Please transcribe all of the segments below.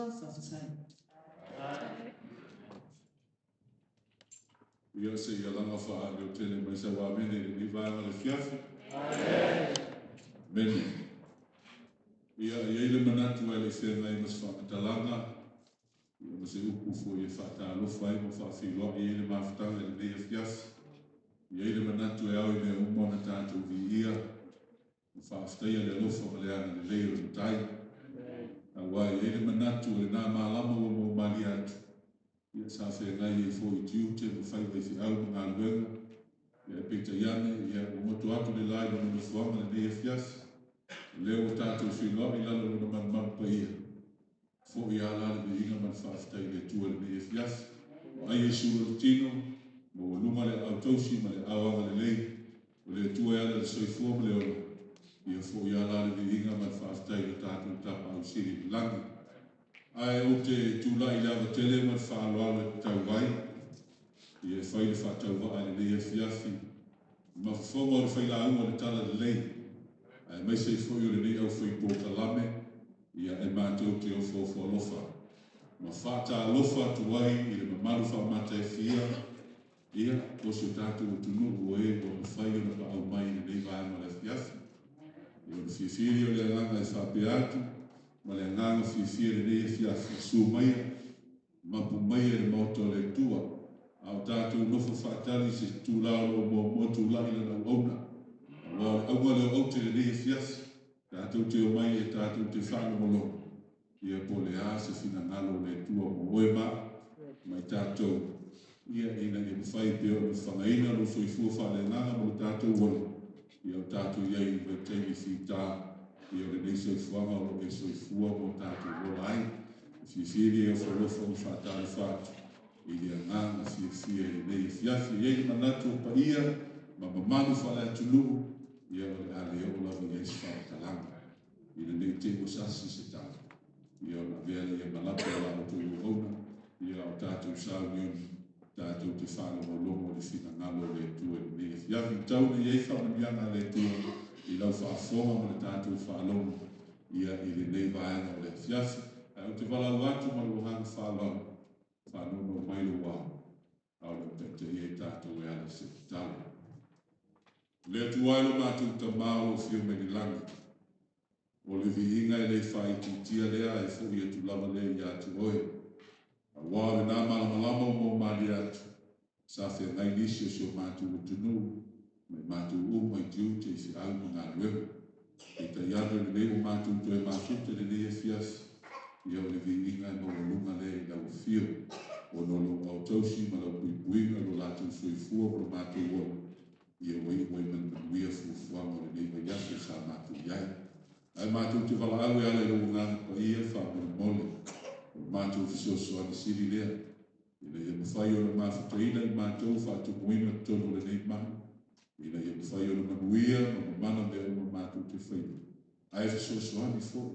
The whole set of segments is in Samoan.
Atua. Faafetai. Ia se ia laga faaleo tele mai sau amene i lenei vaega o le afiafi. Amene. Ia, e i ai le manatu ae le i feagai ma se faamatalaga, ia ma se upu foi e faatalofa ai ma faafeiloai ai le mafutaga i lenei afiafi. E i ai le manatu e ao i mea uma ona tatou viia ma faafetaia le alofa ma le agalelei o le Matai. Aua e i ai le manatu o lena malama ua maumalie atu, ia sa feagai ai foi i tiute ma faiva i feau ma galuega, ia e peitai ane, ia ua goto atu le la i lona nofoaga lenei afiafi. O lea ua tatou feiloai i lalo o lona malumalu paia. Foi lava la le viiga ma le faafetai i le Atua i lenei afiafi. O ai Iesu o le tino, maualuga le aao tausi ma le aao agalelei o le Atua e ala i le soifua ma le ola, ia foi lava la le viiga ma le faafetai i lo tatou Tapaau Sili i le lagi. Ae ou te tulai i le ava tele ma le faaaloalo e tatau ai, ia e fai le faatauvaa i lenei afiafi, i mafafoga o le failauga o le Talalelei, aemaise ai foi o lenei aufai polokalame, ia e matou te ofoofo alofa ma faatalofa atu ai i le mamalu faamataifia, ia, o si o tatou atunuu o e ua mafai ona paau mai i lenei vaega o le afiafi. Ia, o le fiafia ia o le agaga e faapea atu, ma le agaga fiafia i lenei afiafi, susu maia, mapu maia i le maota o le Atua, a o tatou nofo faatali i se itula o lo o muamua tulai lana auauna. Aua o le auga lea o aute i lenei afiafi, tatou te omai e tatou te faalogologo, ia po o le a se finagalo o le Atua mo oe ma au ma i tatou, ia ina ia mafai pea ona fagaina lou soifua faaleagaga ma lo tatou ola, ia o tatou i ai i vaitaimi fita, ia o lenei soifuaga o lo o e soifua ma o tatou ola ai. E fiafia ia e ofoalofa ma faatalofa atu i le agaga fiafia i lenei afiafi. E i ai le manatu o paia ma mamalu faale-atunuu, ia o le a le oo lava i ai se faamatalaga i lenei te i ua sasi se tala, ia ona avea lea ma lape o la outou auauna, ia o tatou sauniuni, tatou te faalogologo i le finagalo o le Atua i lenei afiafi. Tau ina i ai faamanuiaga a le Atua i lau faafofoga ma le tatou faalogo ia i lenei vaega o le afiafi. Ae ou te valaau atu ma lou agaga faaaloalo, faanono mai lou ao, a o le taitaia i tatou e ala i se tatalo. Le Atua e lo matou Tamā o lo o afio mai i le lagi, o le viiga e le faaitiitia lea e fo'i atu lava lea ia te oe. Aua o lena malamalama ua maumalie atu, sa feagai nisi o si o matou atunuu, ma i matou uma i tiute i feau ma galuega. Peitai ane o lenei ua matou toe mafuta i lenei afiafi, ia o le viiga e maualuga lea i lau afio, ona o lou aotausi ma lau puipuiga, lo latou soifua ma lo matou ola, ia ua iu ai ma le manuia fuafuaga o lenei vaiaso sa matou i ai. Ae matou te valaau e ala i lou agaga paia faamolemole, o le matou fesoasoani sili lea, ina ia mafai ona mafutaina i matou faatumuina totonu o lenei malu, ina ia mafai ona manuia ma mamana mea uma matou te faia, ae fesoasoani foi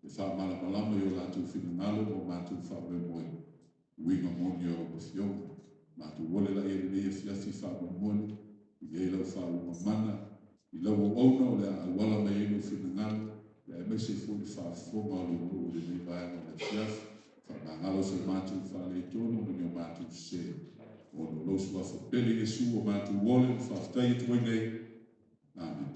e faamalamalama i o latou finagalo ma o matou faamoemoe, uiga moni o lau Afioga. Matou ole laia i lenei afiafi faamolemole, i ai lau faauuga mana i lau auauna o le a auala mai ai lou finagalo, aemaise foi le faafofoga o lou nuu i lenei vaega o le afiafi. Faamagalo so matou faaletonu ma ni o matou sese, ona o lou suafa pele Iesu o matou ole ma faafetai atu ai nei. Amen.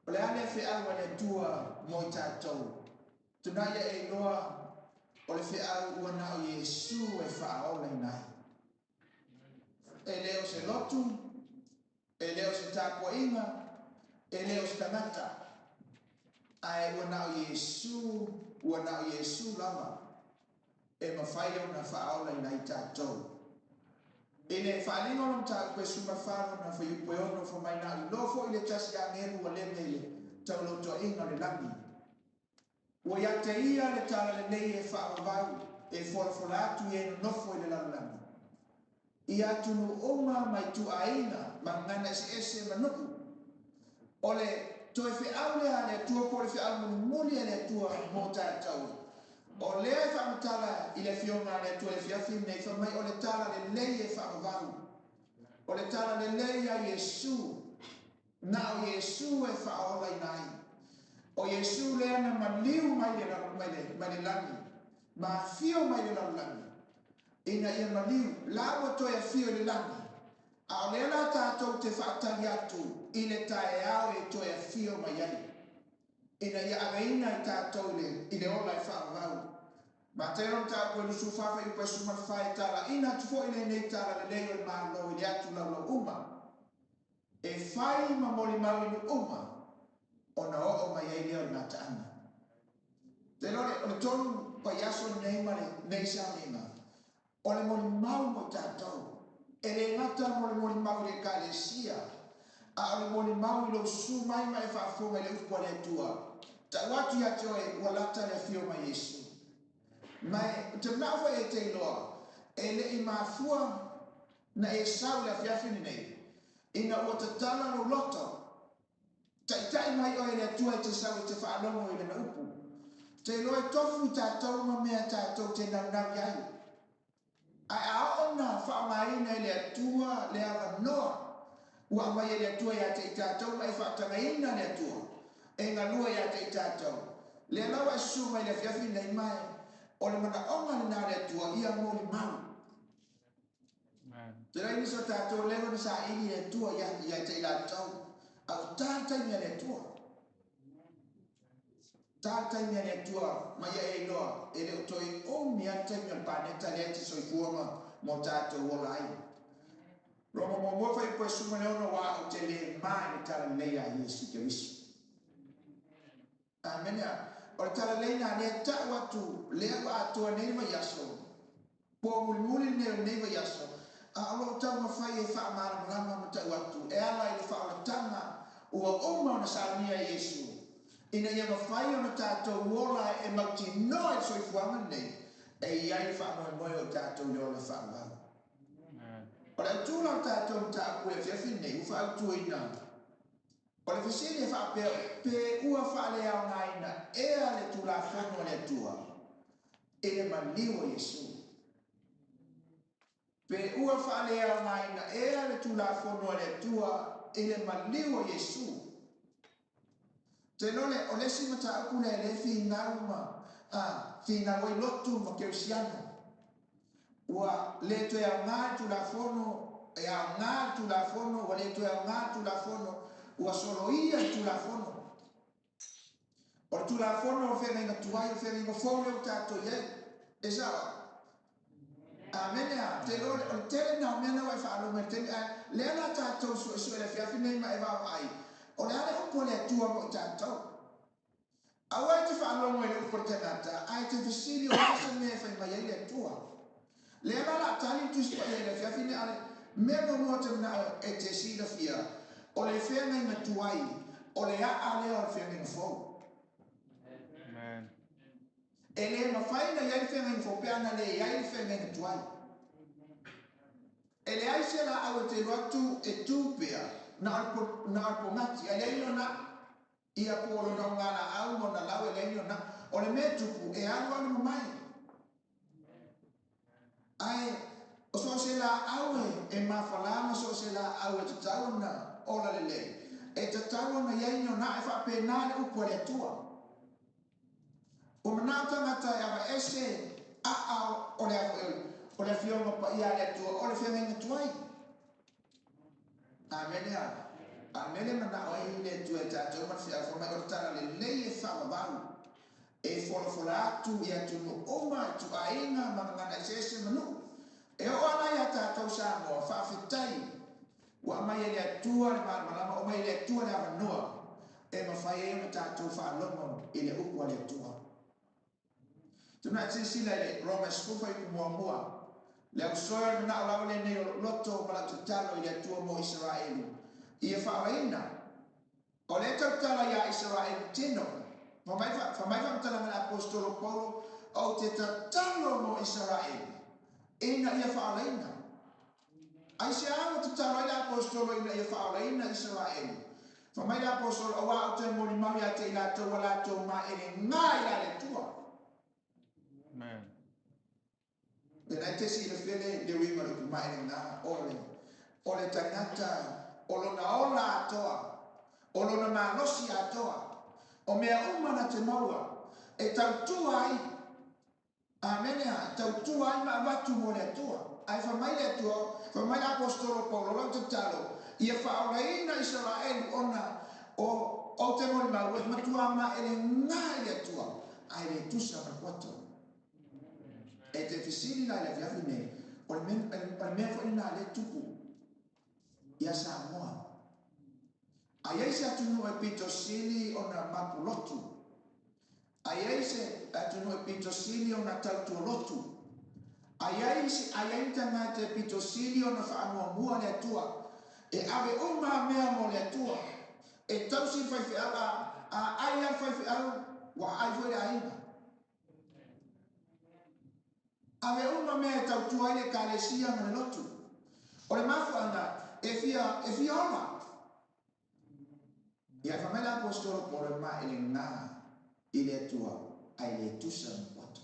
O le a lea feau a le Atua mo i tatou? Tuna ia e iloa o le feau ua na o Iesu e faaolaina ai. E le o se lotu, e le o se tapuaiga, e le o se tagata, ae ua na o Iesu, ua na o Iesu lava e mafai ona faaolaina ai tatou. I le faaaliga o le mataupu e 14 lona fuaiupu e 6 fai mai, Na ou iloa foi le tasi agelu ua lele i le taulautoaiga o le lagi, ua ia te ia le talalelei e faavavau e folafola atu i e nonofo i le lalolagi, i atunuu uma ma ituaiga ma gagana eseese ma nuu. O le toe feau lea a le Atua po o le feau mulimuli a le Atua mo tatou. O lea e faamatala i le Afioga a le Atua i le afiafi lenei, fai mai o le tala lelei e faavavau. O le tala lelei a Iesu, na o Iesu e faaolaina ai. O Iesu lea na maliu mai le, mai le, mai le lagi, ma afio mai le lalolagi, ina ia maliu, la ua toe afio i le lagi. A o lea la tatou te faatali atu i le taeao e toe afio mai ai, ina ia aveina i tatou i le, i le ola e faavavau. Mateo lona mataupu e 24 fuaiupu e 14 e talaina atu foi lenei talalelei o le Malo i le atu laulau uma, e fai ma molimau i nuu uma, ona oo mai ai lea o le gataaga. Te iloa o le tolu vaiaso lenei ma lenei sauniga, o le molimau mo i tatou. E le gata mo le molimau i le Ekalesia, a o le molimau i lou susu mai ma e faafofoga i le upu a le Atua. Tau atu ia te oe, ua lata le afio mai Iesu. Ma e, ou te manao foi e te iloa, e le i mafua na e sau i le afiafi lenei, ina ua tatala lou loto, Taitai mai oe e le Atua e te sau e te faalogo i Lana upu. Te iloa e tofu i tatou ma mea tatou te naunau i ai. Ae a oo na faaaogaina e le Atua le avanoa ua aumai e le Atua ia te i tatou ma e faatagaina le Atua e galue ia te i tatou, lea la ua e susu mai i le afiafi lenei ma e o le manaoga lena o le Atua ia molimau. Te iloa nisi o tatou leva na saili le Atua ia, ia te i latou. A ua ta le taimi a le Atua. Ta le taimi a le Atua ma ia e iloa e le o toe umi lava le taimi o le paneta lea e te soifua ma mo tatou ola ai. Roma muamua fuaiupu e 16 aua ou te le ma i le talalelei a Iesu Keriso. Amene. O le talalelei lena lea e tau atu lea ua atoa nei le vaiaso, po mulimuli lenei o lenei vaiaso, a o lo o taumafai e faamalamalama ma tau atu e ala i le faaolataga ua uma ona saunia e Iesu, ina ia mafai ona tatou ola e mautinoa i le soifuaga lenei e i ai le faamoemoe o tatou i le ola faaauau. O le autu la o le tatou mataupu i le afiafi lenei ua faautuaina. O le fesili e faapea, pe ua faaleaogaina ea le Tulafono a le Atua i le maliu o Iesu? Pe ua faaleaogaina ea le Tulafono a le Atua i le maliu o Iesu? Te iloa le, o le isi mataupu lea e le finau ma, a, finau ai lotu ma kerisiano. Ua le toe aoga le Tulafono, e aoga le Tulafono, ua le toe aoga le Tulafono, ua soloia le Tulafono. O le Tulafono o le feagaiga tuai, o le feagaiga fou lea ua tatou i ai. E sao ai? Amene a. Te iloa o le tele na o mea na ua e faalogo i le taimi, ae lea la tatou suesue i le afiafi nei ma e vaavaai, o le a le upu a le Atua mo i tatou. Aua e te faalogo i le upu a le tagata, ae te fesili o le a se mea e fai mai ai le Atua. Lea la o le a tali le Tusi Paia i le afiafi nei, a o le mea muamua ou te manao e te silafia, o le feagaiga tuai, o le a'a lea o le feagaiga fou. Amen. E le mafai ona i ai le feagaiga fou pe ana le i ai le feagaiga tuai. E leai se laau e te alu atu e tu pea na o le, na o le pogati, ae leai ni ona Ia po o lona ogalaau ma ona lau e leai ni ona. O le mea e tupu, e alualu mamae. Ae o so o se laau e, e mafala ma so o se laau e tatau ona ola lelei, e tatau ona i ai ni ona ae faapena le upu a le Atua. Ua manao tagata e aveese aa o le, o le Afioga Paia a le Atua, o le feagaiga tuai. Amene a. A le mea lea e manao ai le Atua e tatou ma le feau fai mai o le tala lelei e faavavau e folafola atu i atunuu uma, ituaiga ma gagana eseese ma nuu. E oo lava la ia tatou Samoa, faafetai ua aumai e le Atua le malamalama, ua aumai e le Atua le avanoa e mafai ai ona tatou faalogo i le upu a le Atua. Tuna'i silasila i le Roma 10 fuaiupu muamua, Le ausoe o le manao lava lenei o lou loto ma lau tatalo i le Atua mo Isaraelu, ia faaolaina. O lea e tautala iā Isaraelu tino. Fai mai, fai mai faamatalaga a le Aposetolo Paulo, Ou te tatalo mo Isaraelu, ina ia faaolaina. Aisea ua tatalo ai le Aposetolo ina ia faaolaina Isaraelu? Fai mai le Aposetolo, Auā ou te molimau ia te i latou ua latou maelega i la le Atua. Amen. Lena e te silafia le, le uiga o le upu maelega, o le, o le tagata o lona ola atoa, o lona malosi atoa, o mea uma na te maua, e tautua ai Amene a, tautua ai ma avatu mo le Atua. Ae fai mai le Atua, fai mai le Aposetolo Paulo, o lau tatalo, ia faaolaina Isaraelu ona o ou te molimau e matua maelega i le Atua, ae le tusa ma le poto. E te fesili la i le afiafi nei, o le mea, o le mea foi lena lea e tupu ia Samoa. A i ai se atunuu e pito sili ona mapulotu, a i ai se atunuu e pito sili ona tautuolotu, a i ai se, a i ai ni tagata e pito sili ona faamuamua le Atua, e ave uma a mea mo le Atua, e tausi le faifeau, a, a ai lava le faifeau, ua aai foi le aiga. Ave uma mea e tautua ai le Ekalesia ma le lotu. O le mafuaaga, e fia, e fia ola. Ia, fai mai le Aposetolo Paulo e maelega i le Atua, ae le tusa ma poto.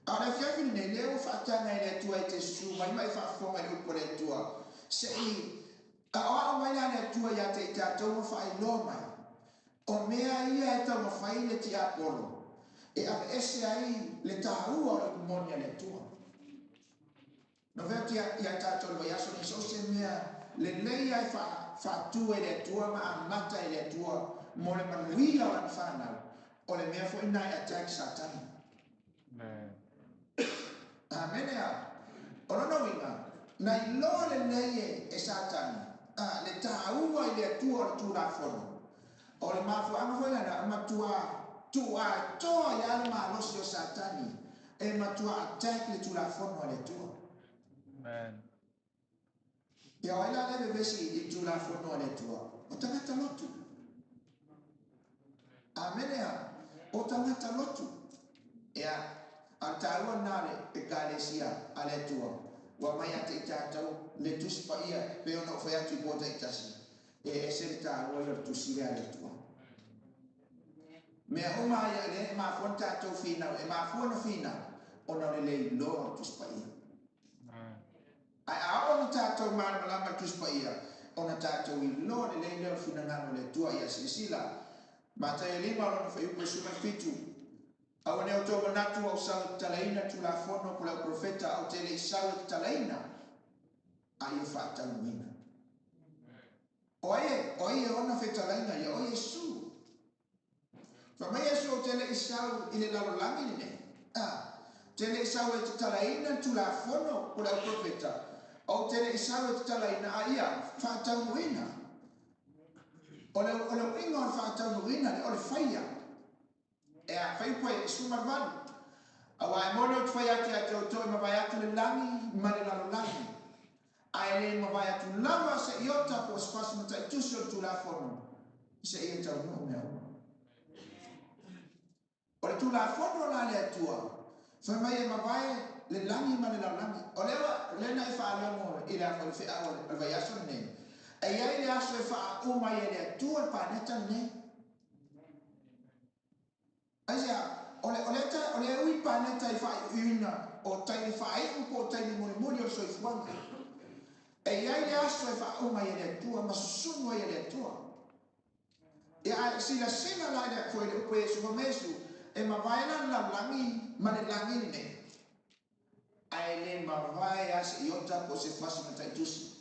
A o le afiafi lenei, lea ua faataga e le Atua e te susu mai ma e faafofoga i le upu a le Atua, se i aoao mai la le Atua ia te i tatou ma faailoa mai, O mea ia e taumafai le tiapolo e aveese ai le taua o le upu moni a le Atua. Na fai atu ia tatou i le vaiaso nei, so o se mea lelei lava e faatu e le Atua ma amata e le Atua mo le manuia o lana fanau, o le mea foi lena e attack Satani. Amene a. O lona uiga, na iloa lelei e, e Satani a, le taua i le Atua o le Tulafono. O le mafuaaga foi lena, e matua tuu atoa ai lava le malosi o Satani e matua attack le Tulafono a le Atua. Amen. Ia o ai la lea e vevesi i le Tulafono a le Atua? O tagata lotu. Amene a. O tagata lotu. Ia, a o le taua lena o le Ekalesia a le Atua, ua aumai ia te i tatou le Tusi Paia, e pei ona ou fai atu i po taitasi, e ese le taua ia o le Tusi lea a le Atua. Mea uma lava ia, lea e mafua ona tatou finau, e mafua ona finau, ona o le le iloa o le Tusi Paia. Ae a oo ina tatou malamalama i le Tusi Paia, ona tatou iloa lelei lea o le finagalo o le Atua. Ia silasila, Mataio 5, lona fuaiupu e 17, Aua ne outou manatu ua ou sau e tatalaina le Tulafono po o le Auprofeta, ou te le i sau e tatalaina, a ia faataunuina. O ai e, o ai e ona fetalaiga ia? O Iesu. Fai mai Iesu, Ou te le i sau i le lalolagi lenei, a, te le i sau e tatalaina le Tulafono po o le Auprofeta, ou te le i sau e tatalaina, a ia faataunuuina. O le, o le uiga o le faataunuuina lea, o le faia. E a, fai upu e 18. Aua e moni ou te fai atu ia te outou e mavae atu le lagi ma le lalolagi, Ae le mavae atu lava se iota po o se fasi mataitusi o le Tulafono seia taunuu mea uma. O le Tulafono la a le Atua, fai mai e mavae le lagi ma le lalolagi. O lea ua, lea na e faalogo i le a foi le feau o le vaiaso lenei, e i ai le aso e faauma ai e le Atua le paneta lenei. Aisea? O le, o lea ta, o lea ui paneta i faaiuiuina o taimi faaiu po o taimi mulimuli o le soifuaga. E i ai le aso e faauma ai e le Atua ma susunu ai e le Atua. Ia, ae silasila la i le, foi le upu a Iesu, fai mai Iesu, e mavae la le lalolagi ma le lagi lenei, ae le mavae lava se iota po o se fasi mataitusi.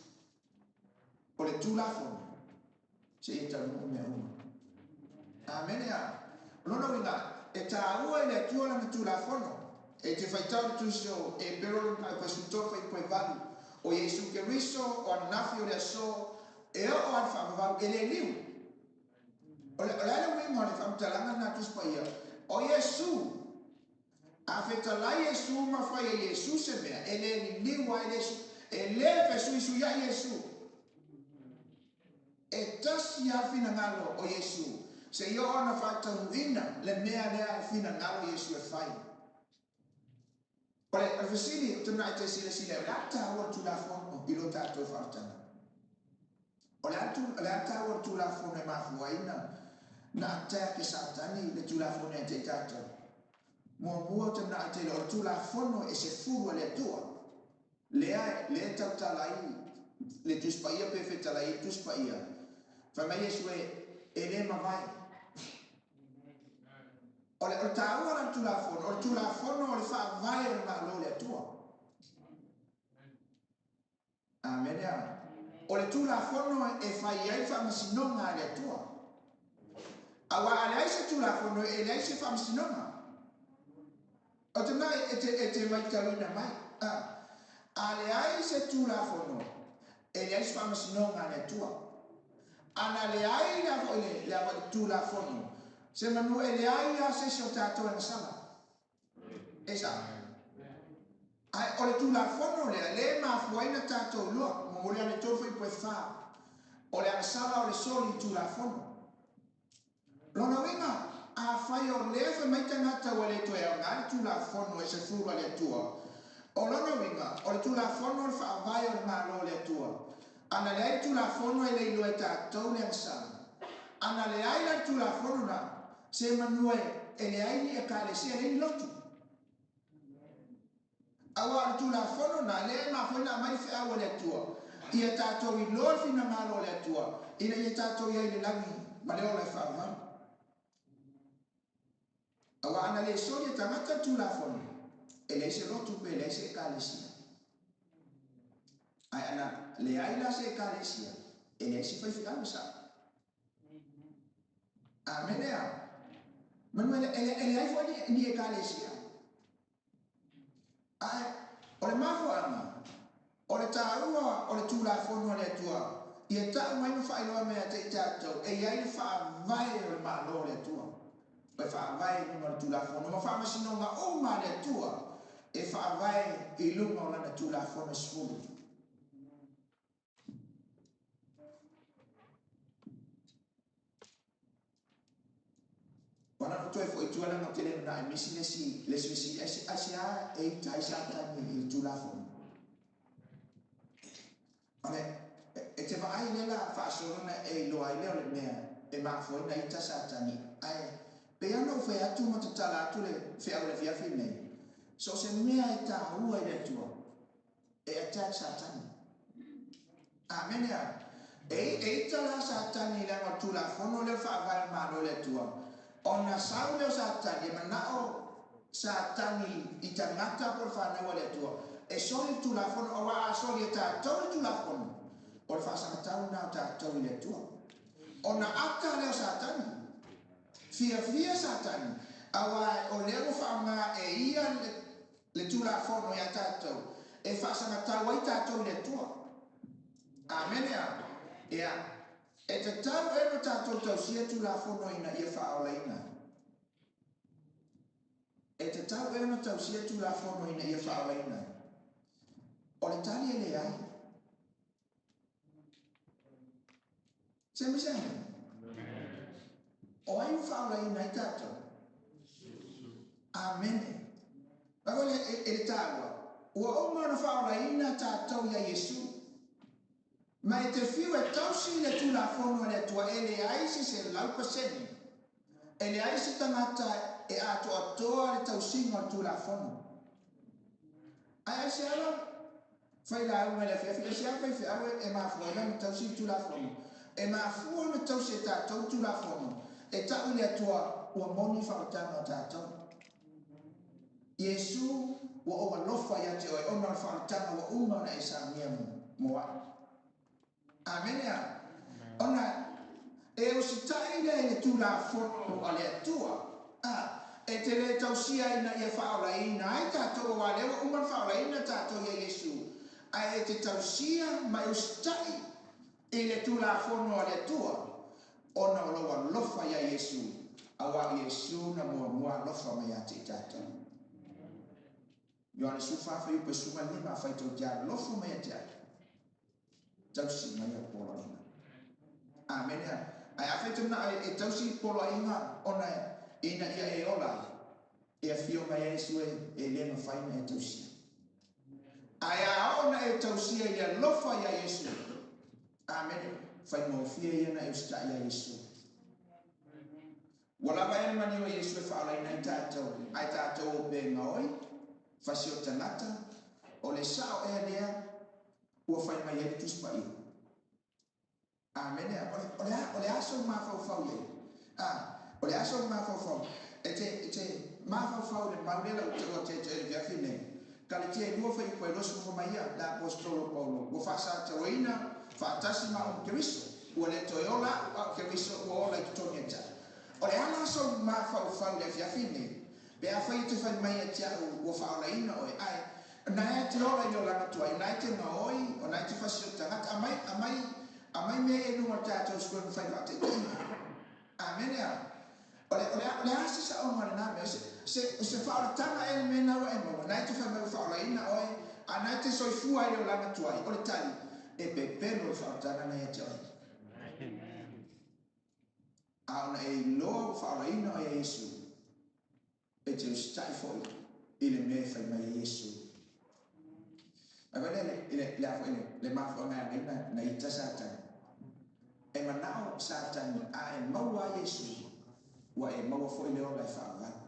O le Tulafono. Seia taunuu mea uma. Amene a. O lona uiga, e taua i le Atua Lana Tulafono. E te faitau le Tusi o Ebero le mataupu 13 fuaiupu 8, O Iesu Keriso, o ananafi, o le aso, e oo lava i le faavavau, e le liu. O le, o le a le uiga o le faamatalaga lena a Tusi Paia? O Iesu, a fetalai Iesu ma fai e Iesu se mea, e le liliu lava, e le, e le fesuisuiai Iesu. E tasi lava le finagalo o Iesu, seia oo ina faataunuuina le mea lea e finagalo Iesu e fai. O le fesili ou te manao e te silasila ai, o le a le taua o le Tulafono i lo tatou faaolataga? O le a le taua o le Tulafono e mafua ai na attack e Satani le Tulafono ia te i tatou? Muamua ou te manao e te iloa, o le Tulafono e sefulu a le Atua, Lea lea e tautala ai le Tusi Paia pe fetalai ai le Tusi Paia. Fai mai Iesu e, e le mavae. O le, o le taua la le Tulafono, o le Tulafono o le faavae o le Malo o le Atua. Amene a. O le Tulafono e fai ai faamasinoga a le Atua. Aua a leai se Tulafono, e leai se faamasinoga. O te mea e te, e te matauina mai, a, a leai se Tulafono, e leai se faamasinoga a le Atua. A na leai la foi le, le, le Tulafono, se manu e leai lava se isi o tatou e gasala. E sao. Ae o le Tulafono lea, lea e mafua ai na tatou iloa, momoli ane tolu fuaiupu e fa, o le agasala o le soli i Tulafono. Lona uiga, afai o lea fai mai tagata ua le toe aoga le Tulafono e sefulu a le Atua, o lona uiga, o le Tulafono o le faavae o le Malo o le Atua. A na leai le Tulafono e le iloa e tatou le agasala. A na leai la le Tulafono na, se manu e leai ni Ekalesia, e leai ni lotu. Aua o le Tulafono na, lea e mafua ai ona aumai le feau a le Atua, ia tatou iloa le finagalo o le Atua, ina ia tatou i ai i le lagi ma le ola e faavavau. Aua ana le soli e tagata le Tulafono, e leai se lotu pe leai se Ekalesia. Ae ana leai la se Ekalesia, e leai se faifeau e sao. Amene a. Manu e, e, e leai foi ni, ni Ekalesia. Ae o le mafuaaga, o le taua o le Tulafono a le Atua, ia tau mai ma faailoa mai ia te i tatou, e i ai le faavae o le Malo o le Atua, e faavae i luga o le Tulafono, ma faamasinoga uma a le Atua e faavae i luga o Lana Tulafono e sefulu. Ua na ou toe foi i tua leaga ou te le manao e misi le isi le isi fesili, aisea e ita ai Satani i le Tulafono? O le, e te vaai lea la faasolo na e iloa ai lea o le mea e mafua ai na ita Satani, ae pei lava ona ou fai atu ma tatala atu le feau i le afiafi lenei, so o se mea e taua i le Atua, e attack Satani. Amene a. E, e ita la Satani leaga o le Tulafono lea o le faavae o le Malo o le Atua. Ona sau lea o Satani e manao Satani i tagata po o le fanau a le Atua e soli le Tulafono aua a soli e tatou le Tulafono o le faasagatau lena o tatou i le Atua. Ona ata lea o Satani. Fiafia Satani aua o lea ua faaaoga e ia le le Tulafono ia tatou, e faasagatau ai tatou i le Atua. Amene a. Ia, e tatau ea ona tatou tausia Tulafono ina ia faaolaina? E tatau ea ona tausia Tulafono ina ia faaolaina? O le tali e leai. Se ma se O ai ua faaolaina ai tatou? Amene. Aua le e le taua, ua uma ona faaolaina tatou ia Iesu. Ma e te fiu e tausi le Tulafono a le Atua, e leai se 100%. E leai se tagata e atoatoa le tausiga o le Tulafono. Ae aisea la fai lauga i le afiafi? Aisea faifeau e mafua ai la ona tausi le Tulafono? E mafua ona tausi e tatou le Tulafono, e tau i le Atua ua moni faaolataga o tatou. Iesu, ua ou alofa ia te oe ona o le faaolataga ua uma ona e saunia mo, mo au. Amene a. Ona E usitai lea i le Tulafono a le Atua, a e te le tausia ina ia faaolaina ai tatou, aua o lea ua uma ona faaolaina tatou ia Iesu, ae e te tausia ma e usitai i le Tulafono a le Atua, ona o lou alofa ia Iesu, aua o Iesu na muamua alofa mai ia te i tatou. Ioane 14 fuaiupu 15, Afai tou te alofa mai ia te au, tausi mai au poloaiga. Amene. Ae afai e te manao e tausi poloaiga ona ina ia e ola ai, e afio mai ai Iesu e le mafai ona e tausia. Ae a oo ona e tausia i le alofa ia Iesu, amene, faigofie ia na e usitai ia Iesu. Ua lava ea le maliu a Iesu e faaolaina ai tatou, ae tatou o pe gaoi, fasi o tagata, o le sao ea lea ua fai mai ai le Tusi Paia? Amene. O le a, o le a sou mafaufau i ai? A, o le a sou mafaufau? E te, e te mafaufau i le mau lea la ua taua te te le fiafi nei. Kaletia e lua fuaiupu e 20 fai mai ia le Aposetolo o Paulo, ua faasatauaina faatasi ma au ma Keriso, ua le toe ola a'u, a o Keriso ua ola i totonu ia te a'u. O le a la sou mafaufau i le afiafi nei? Pe afai e te fai mai ia te a'u ua faaolaina oe, ae na e te ola i le olaga tuai, o na e te gaoi, o na e te fasi o tagata, aumai, aumai, aumai mea ia i luga o le tatou screen ma fai faataitaiga. Amene a. O le, o le, o le a se saoga o lena mea? Se, se, o se faaolataga ea le mea lena ua e maua? Na e te fai mai ua faaolaina oe, a na e te soifua ai i le olaga tuai. O le tali, e pepelo le faaolataga na ia te oe. A ona e iloa ua faaolaina oe e Iesu, e te usitai foi i le mea e fai mai ai Iesu. Ae vaai lea i le, le, a foi le, le mafuaaga e ala ai na, na ita Satani. E manao Satani a e maua a Iesu, ua e maua foi le ola e faavavau.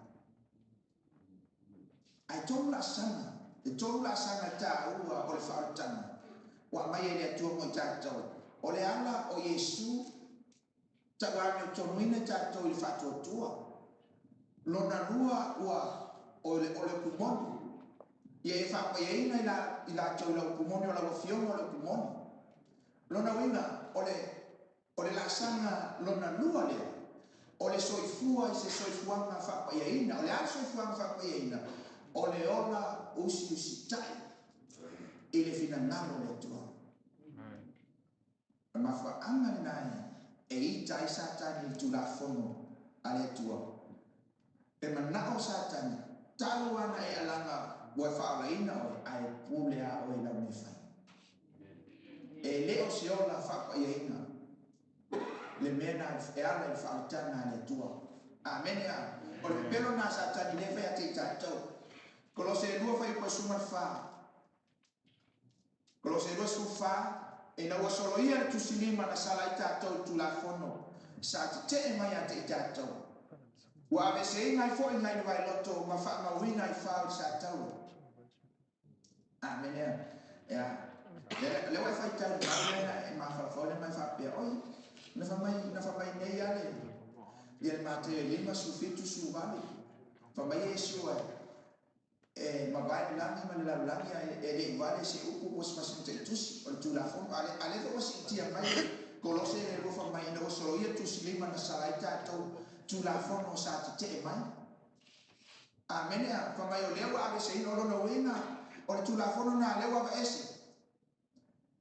Ae tolu laasaga, e tolu laasaga taua o le faaolataga ua aumai e le Atua mo i tatou. O le ala o Iesu tauamiotonuina i tatou i le faatuatua. Lona lua ua o le o le upu moni. Ia e faapaiaina i la i latou i lau upu moni o lau afioga o le upu moni. Lona uiga o le o le laasaga lona lua lea o le soifua i se soifuaga faapaiaina. O le a le soifuaga faapaiaina? O le ola usiusitai i le finagalo o le Atua. O le mafuaaga lena e ita ai Satani i le Tulafono a le Atua. E manao Satani, talu ana e alaga ua e faaolaina oe, ae pule a oe i lau mea fai. E le o se ola faapaiaina le mea na e ala i le faaolataga a le Atua. Amene a. O le pepelo lena a Satani lea e fai ia te i tatou. Kolose e 2 fuaiupu 14. Kolose 24, Ina ua soloia le tusi lima na sala ai tatou i le Tulafono, sa tetee mai ia te i tatou. Ua aveeseina ai foi nai le vaeloto ma faamauina ai fao i le sataua. Amene. Ea. Lea, lea ua e faitau i le mau lea na e mafaufau lea ma e faapea, oi, na fai mai, na fai mai nei a le, ia le Mateo e 5, 17, 18. Fai mai Iesu e, E mavae le lagi ma le lalolagi ae e le i vale se upu po o se fasiga tusi o le Tulafono. A a lea foi ua siitia mai le Kolose e alofa mai ina ua soloia tusi lima na sala ai tatou Tulafono sa tetee mai. Amene a. Fai mai o lea ua aveeseina o lona uiga o le Tulafono lena lea ua aveese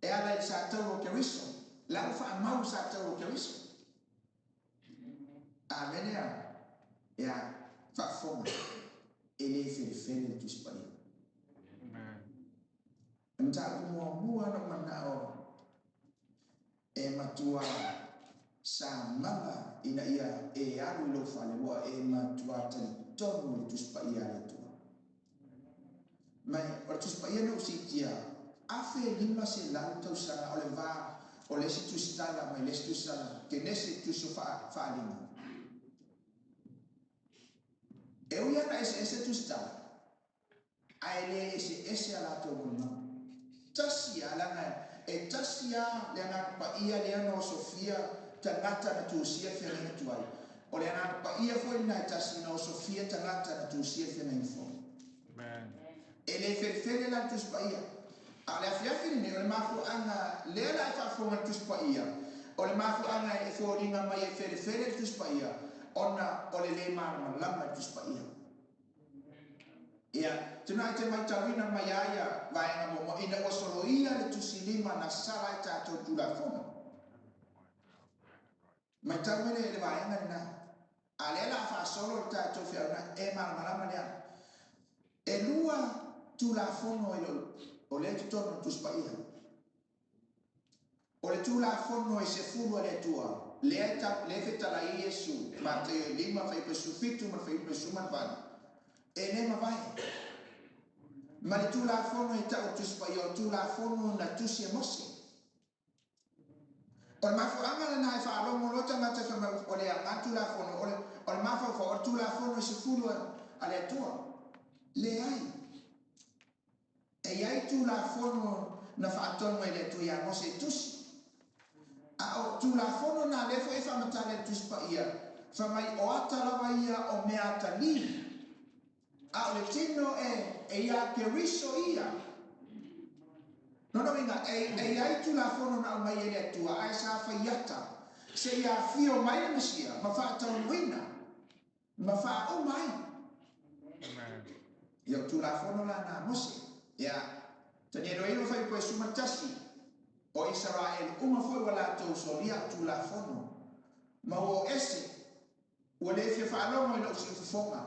e ala i le sataua o Keriso. La ua faamau le sataua o Keriso. Amene a. Ea, faafofoga, e le felefele le Tusi Paia. O le mataupu muamua na ou manao e matua samala ina ia e alu i lou fale, ua e matua talitonu i le Tusi Paia a le Atua. Mai, o le Tusi Paia na ou siitia, 1500 tausaga o le va o le isi tusitala mai le isi tusitala, Kenese, tusi o Faaaliga. E ui lava na eseese tusitala, ae le eseese a latou molimau. Tasi lava, leaga e tasi lava le Agaga Paia lea na osofia tagata na tusia le feagaiga tuai. O le Agaga Paia foi lena e tasi na osofia tagata na tusia le feagaiga fou. E le felefele la le Tusi Paia. A o le afiafi lenei, o le mafuaaga lea la e faafofoga i le Tusi Paia, O le mafuaaga e foliga mai e felefele le Tusi Paia, ona o le lē malamalama i le Tusi Paia. Ia, tuna e te matauina mai ai ia vaega muamua ina ua soloia le tusilima na sala ai tatou Tulafono. Matau mai le vaega lena. A lea la a faasolo le tatou feaunai e malamalama lea. E lua Tulafono e le o lea i totonu o le Tusi Paia. O le Tulafono e 10 a le Atua, lea e tau, lea e fetalai ai Iesu, Mataio e 5, fuaiupu e 17 ma le fuaiupu e 18, e le mavae. Ma le Tulafono e tau o le Tusi Paia, o le Tulafono na tusi e Mose. O le mafuaaga lena e faalogo loa tagata fai mai o le aoga le Tulafono, o le, o le mafaufau, o le Tulafono e 10 a le Atua. Leai. E i ai Tulafono na faatonu e le Atua ia Mose e tusi. A o Tulafono na lea foi e faamatala i le Tusi Paia, fai mai o ata lava ia o mea atalii, a o le tino e ia Keriso ia. Lona uiga, e i ai Tulafono na aumai e le Atua ae sa fai ata seia afio mai le Mesia ma faataunuuina ma faauma ai. Ia o Tulafono la na Mose. Ia, Tanielo i fai po e suma tasi, o Isaraelu uma foi ua latou solia au Tulafono, ma ua o ese, ua le fia faalogo i lou siufofoga.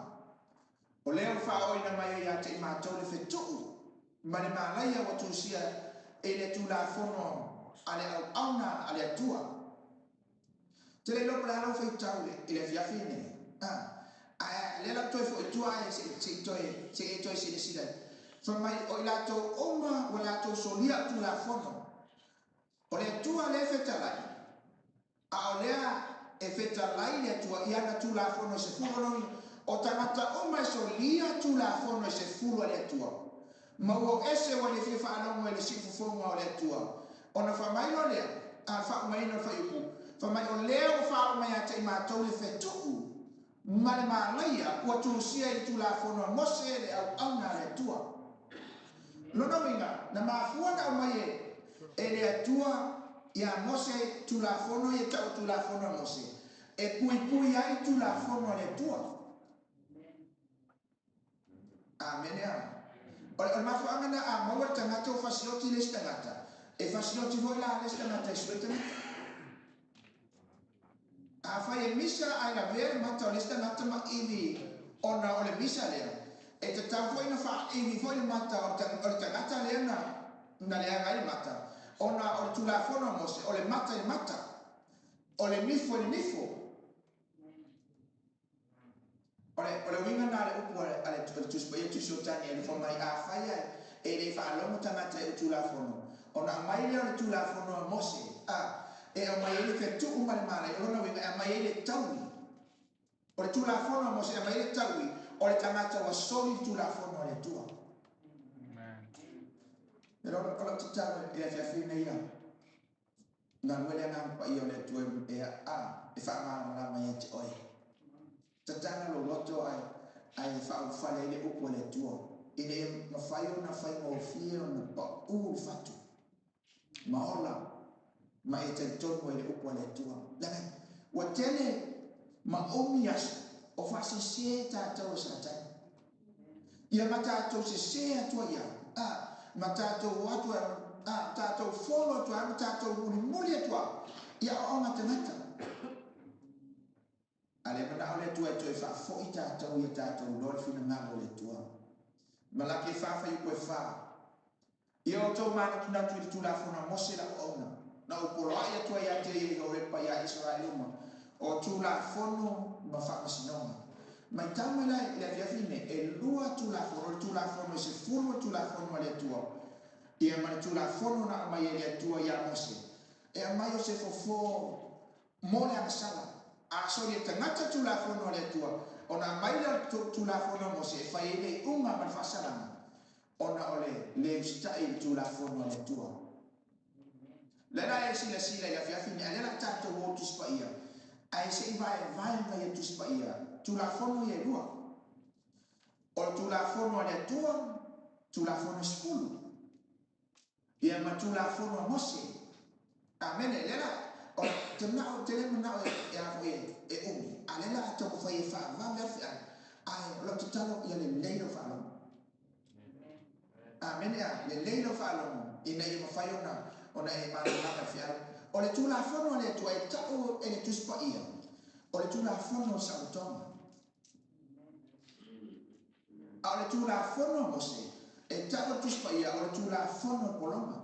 O lea ua faaoina mai ai ia te i matou le fetuu ma le malaia ua tusia i le Tulafono a le auauna a le Atua. Te le iloa po o le a lau faitau i le afiafi lenei. Ae lea la ua toe foi i tua ae se i toe, se i e toe silasila. Fai mai, o i latou uma ua latou solia au Tulafono. O le Atua lea e fetalai, a o lea e fetalai le Atua i ana Tulafono e 10. O lona uiga, o tagata uma e solia Tulafono e 10 a le Atua, ma ua o ese ua le fia faalogo i le siufofoga o le Atua, ona fai mai loa lea, a le faaumaina o le fuaiupu, fai mai, o lea ua faaoo mai ia te i matou le fetuu ma le malaia ua tusia i le Tulafono a Mose le auauna a le Atua. Lona uiga, na mafua ona aumai e le Atua ia Mose Tulafono ia tau o Tulafono a Mose, e puipui ai Tulafono a le Atua. Amene a. O le mafuaaga lena a maua le tagata ua fasioti le isi tagata, e fasioti foi la le isi tagata e sue le tagata. Afai e misa ae lavea le mata o le isi tagata ma ivi ona o le misa lea, e tatau foi ona faaivi foi le mata o le tagata lea na leaga ai le mata, ona o le Tulafono a Mose, o le mata i le mata, o le nifo i le nifo. O le uiga lena o le upu a le Tusi Paia Tusi o Tanielu, fai mai, afai ae e le faalogo tagata i ou Tulafono, ona aumai lea o le Tulafono a Mose, a, e aumai ai le fetuu ma le malai, o lona uiga e aumai ai le taui. O le Tulafono a Mose e aumai ai le taui o le tagata ua soli le Tulafono a le Atua. O lau tatalo i le afiafi nei ia, galue le Agaga Paia o le Atua e a e faamalamalama ia te oe. Tatala lou loto ae ae faaulufale ai le upu a le Atua, ina ia mafai ona faigofie ona pau le fatu ma ola ma e talitonu ai le upu a le Atua. Leaga ua tele ma umi aso o faasese tatou e Satani. Ia ma tatou sese atu ai lava, a, ma tatou o atu ai, a, tatou folo atu ai, ma tatou mulimuli atu lava i aoaoga tagata. A le manao le Atua e toe faafoi tatou ia tatou iloa le finagalo o le Atua. Malaki e 4 fuaiupu e 4. Ia outou manatunatu i le Tulafono a Mose lau auauna, na ou poloai atu ai ia te ia i Horepa iā Isaraelu uma, o Tulafono ma faamasinoga. Matau mai la i le afiafi nei, e lua Tulafono, o le Tulafono e 10 o le Tulafono a le Atua, ia ma le Tulafono na aumai e le Atua iā Mose, e aumai o se fofo mo le agasala. A soli e tagata Tulafono a le Atua, ona aumai lea o le Tulafono a Mose e fai ai le iuga ma le faasalaga, ona o le le usitai i le Tulafono a le Atua. Lea la e silasila i le afiafi nei, a lea la tatou o Tusi Paia, ae se i vaevae mai e Tusi Paia Tulafono ia e lua. O le Tulafono a le Atua, Tulafono e 10. Ia ma Tulafono a Mose. Amene. Lea la, O te manao, te le manao e a foi e umi, a le la a taumafai e faavave a le feau, ae o lau tatalo ia lelei lau faalogo. Amene a, lelei lau faalogo ina ia mafai ona ona e malamalama i le feau. O le Tulafono a le Atua e tau e le Tusi Paia, o le Tulafono o le saolotoga. A o le Tulafono a Mose, e tau e le Tusi Paia, o le Tulafono o le pologa.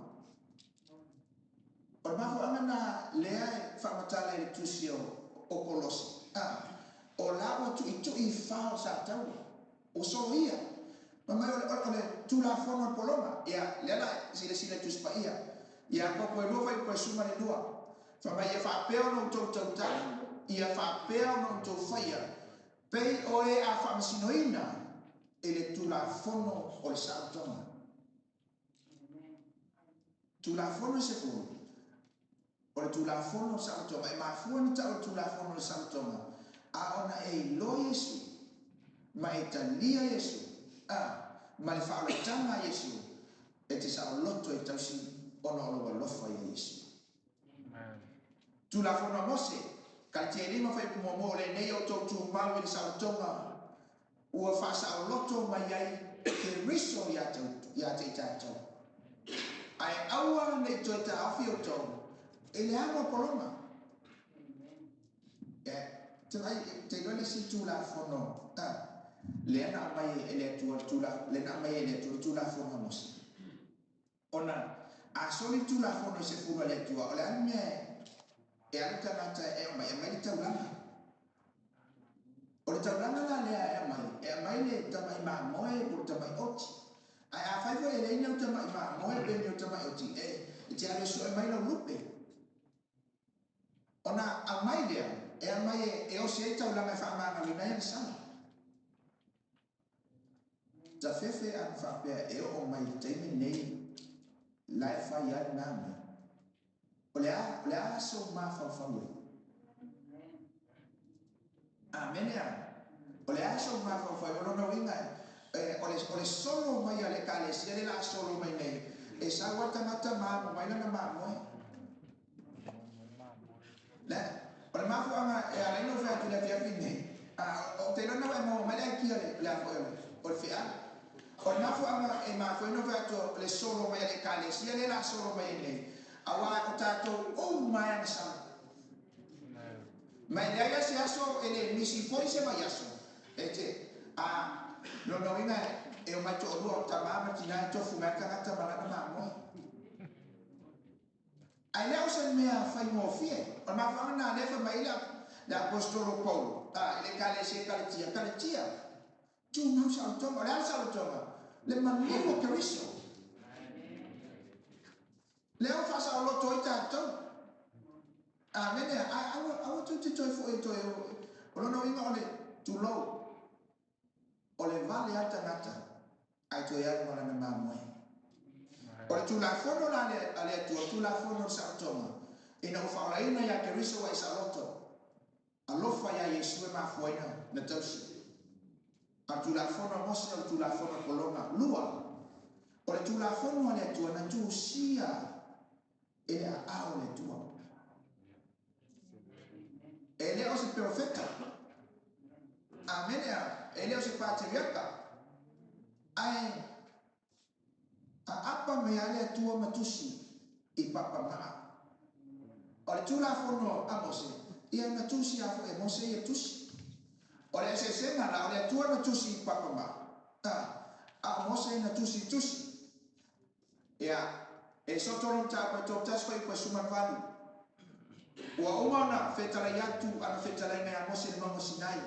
O le mafuaaga lena lea e faamatala i le tusi o Kolose, a, o la ua tuitui i fa o Sataua, ua soloia. Fai mai o le, o le Tulafono a le pologa, ia, lea la silasila i Tusi Paia, Iakopo e 2 fuaiupu e 12, fai mai, ia faapea ona outou tautala, ia faapea ona outou faia, pei o e a faamasinoina i le Tulafono o le saolotoga. Tulafono e 10, o le Tulafono o le saolotoga. E mafua ona tau o le Tulafono o le saolotoga, a ona e iloa Iesu, ma e talia Iesu, a, ma le faaolataga a Iesu, e te saoloto e tausi ona o lou alofa ia Iesu. Tulafono a Mose, Kalitia e 5 fuaiupu muamua, o lenei outou tumau i le saolotoga ua faasaoloto mai ai Keriso ia te i tatou. Ae aua ne i toe taofi outou i le amo pologa. E, te vai, te iloa le isi Tulafono, a, lea na aumai e le Atua, lea na aumai e le Atua le Tulafono a Mose. Ona a soli le Tulafono i se fulu a le Atua, o le a le mea e alu tagata e aumai? E aumai le taulaga. O le taulaga la lea e aumai, e aumai le tamai mamoe po o le tamai oti. Ae afai foi e leai ni au tamai mamoe pe ni au tamai oti, e te alu e sue mai lau lupe. Ona aumai lea, e aumai e osi ai taulaga e faamagaloina ai ana sala. Tafefe a na faapea e oo mai i le taimi lenei la e fai ai lena mea. O le a, o le a sou mafaufau ai? Amene a. O le a sou mafaufau ai? O lona uiga e, o le, o le solo mai a le Ekalesia lea la a solo mai nei, e sau lava le tagata ma amo mai lana mamoe. Le, o le mafuaaga e ala ai ona ou fai atu i le afiafi lenei, a, ou te iloa na ua e maua mai le aikia o le a foi o le feau. O le mafuaaga e mafua ai ona ou fai atu o le solo mai a le Ekalesia lea o le a solo mai ai nei, aua o tatou uma e agasala. Ma e leai lava se aso e le misi foi se vaiaso e te, a, lona uiga e omai toalua o tama ma tina e tofu mai le tagata ma lana mamoe. Ae le o se mea faigofie. O le mafuaaga lena lea fai mai ai le Aposetolo Paulo i le Ekalesia i Kaletia, Kaletia, tumau saolotoga. O le a le saolotoga? Le maliu o Keriso. Lea ua faasaoloto ai tatou. Amene. Ae aua, aua tou te toe foi e toe o. O lona uiga o le tulou. O le vale a le tagata ae toe alu ma lana mamoe. O le Tulafono la a le Atua, o le Tulafono o le saolotoga, ina ua faaolaina ia Keriso ua e saoloto, alofa ia Iesu e mafua ai na tausi. A o le Tulafono a Mose, o le Tulafono o le pologa. Lua, o le Tulafono a le Atua na tusia e le aao o le Atua. E le o se perofeta. Amene a. E le o se pateriaka. Ae aapa mai lava le Atua ma tusi i papa maa. O le Tulafono a Mose, ia na tusi lava foi e Mose ia tusi. O le eseesega la, o le Atua na tusi i papa maa, a o Mose na tusi i tusi. Ia, e soto lou mataupu e 31 fuaiupu e 18. Ua uma ona fetalai atu ana fetalaiga ia Mose i le mauga o Sinai.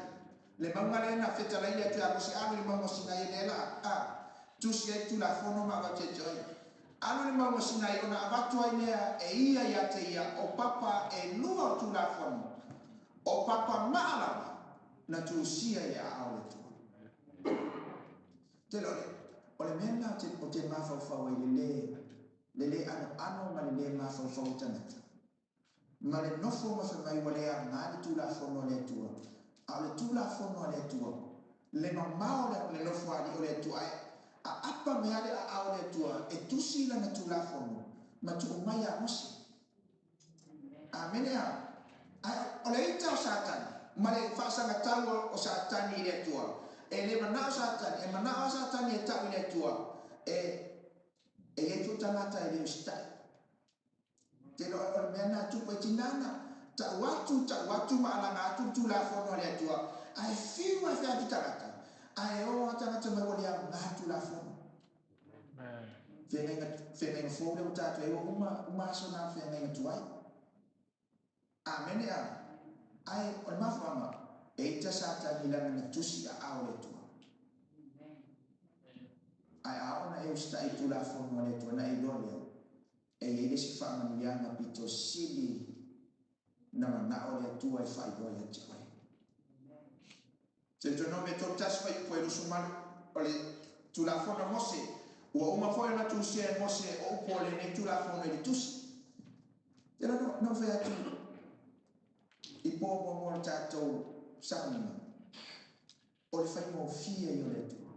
Le mauga lea na fetalai le Atua ia Mose alu i le mauga o Sinai e lea la a tusi ai le Tulafono ma avatu ia te oe. Alu i le mauga o Sinai ona avatu ai lea e ia ia te ia o papa e lua o Tulafono, o papa maa lava na tusia i le aao o le Atua. Tele o le, o le mea lena ou te mafaufau ai i le lē, le lē anoano ma le lē mafaufau o tagata, ma le nofo ma fai mai ua le aoga le Tulafono a le Atua, a o le Tulafono a le Atua, le mamao o le, le nofoalii o le Atua, ae aapa mai lava le aao o le Atua e tusi Lana Tulafono ma tuu mai ia Mose. Amene a. Ae o le ita o Satani, ma le faasagatau o Satani i le Atua, e le manao Satani, e manao lava Satani e tau i le Atua, e, e i ai foi tagata e le usitai. Te loa o le mea na tupu e tinana, tau atu, tau atu ma alaga atu le Tulafono a le Atua, ae fiu ae fai atu tagata, ae o lava tagata mai ua le aoga le Tulafono. Feagaiga, feagaiga fou lea ua tatou i ai, ua uma, uma aso na o le feagaiga tuai. Amene a. Ae o le mafuaaga, e ita Satani leaga na tusi aao le Atua. Ae a oo na e usitai i Tulafono a le Atua, na e iloa lea, e i ai le isi faamanuiaga pito sili na manao le Atua e faailoa ia te oe. Deuteronome 31 fuaiupu e 28, o le Tulafono a Mose, ua uma foi ona tusia e Mose o upu o lenei Tulafono i le tusi. Tela no, na ou fai atu i pō muamua o le tatou sauniga, o le faigofie ia o le Atua.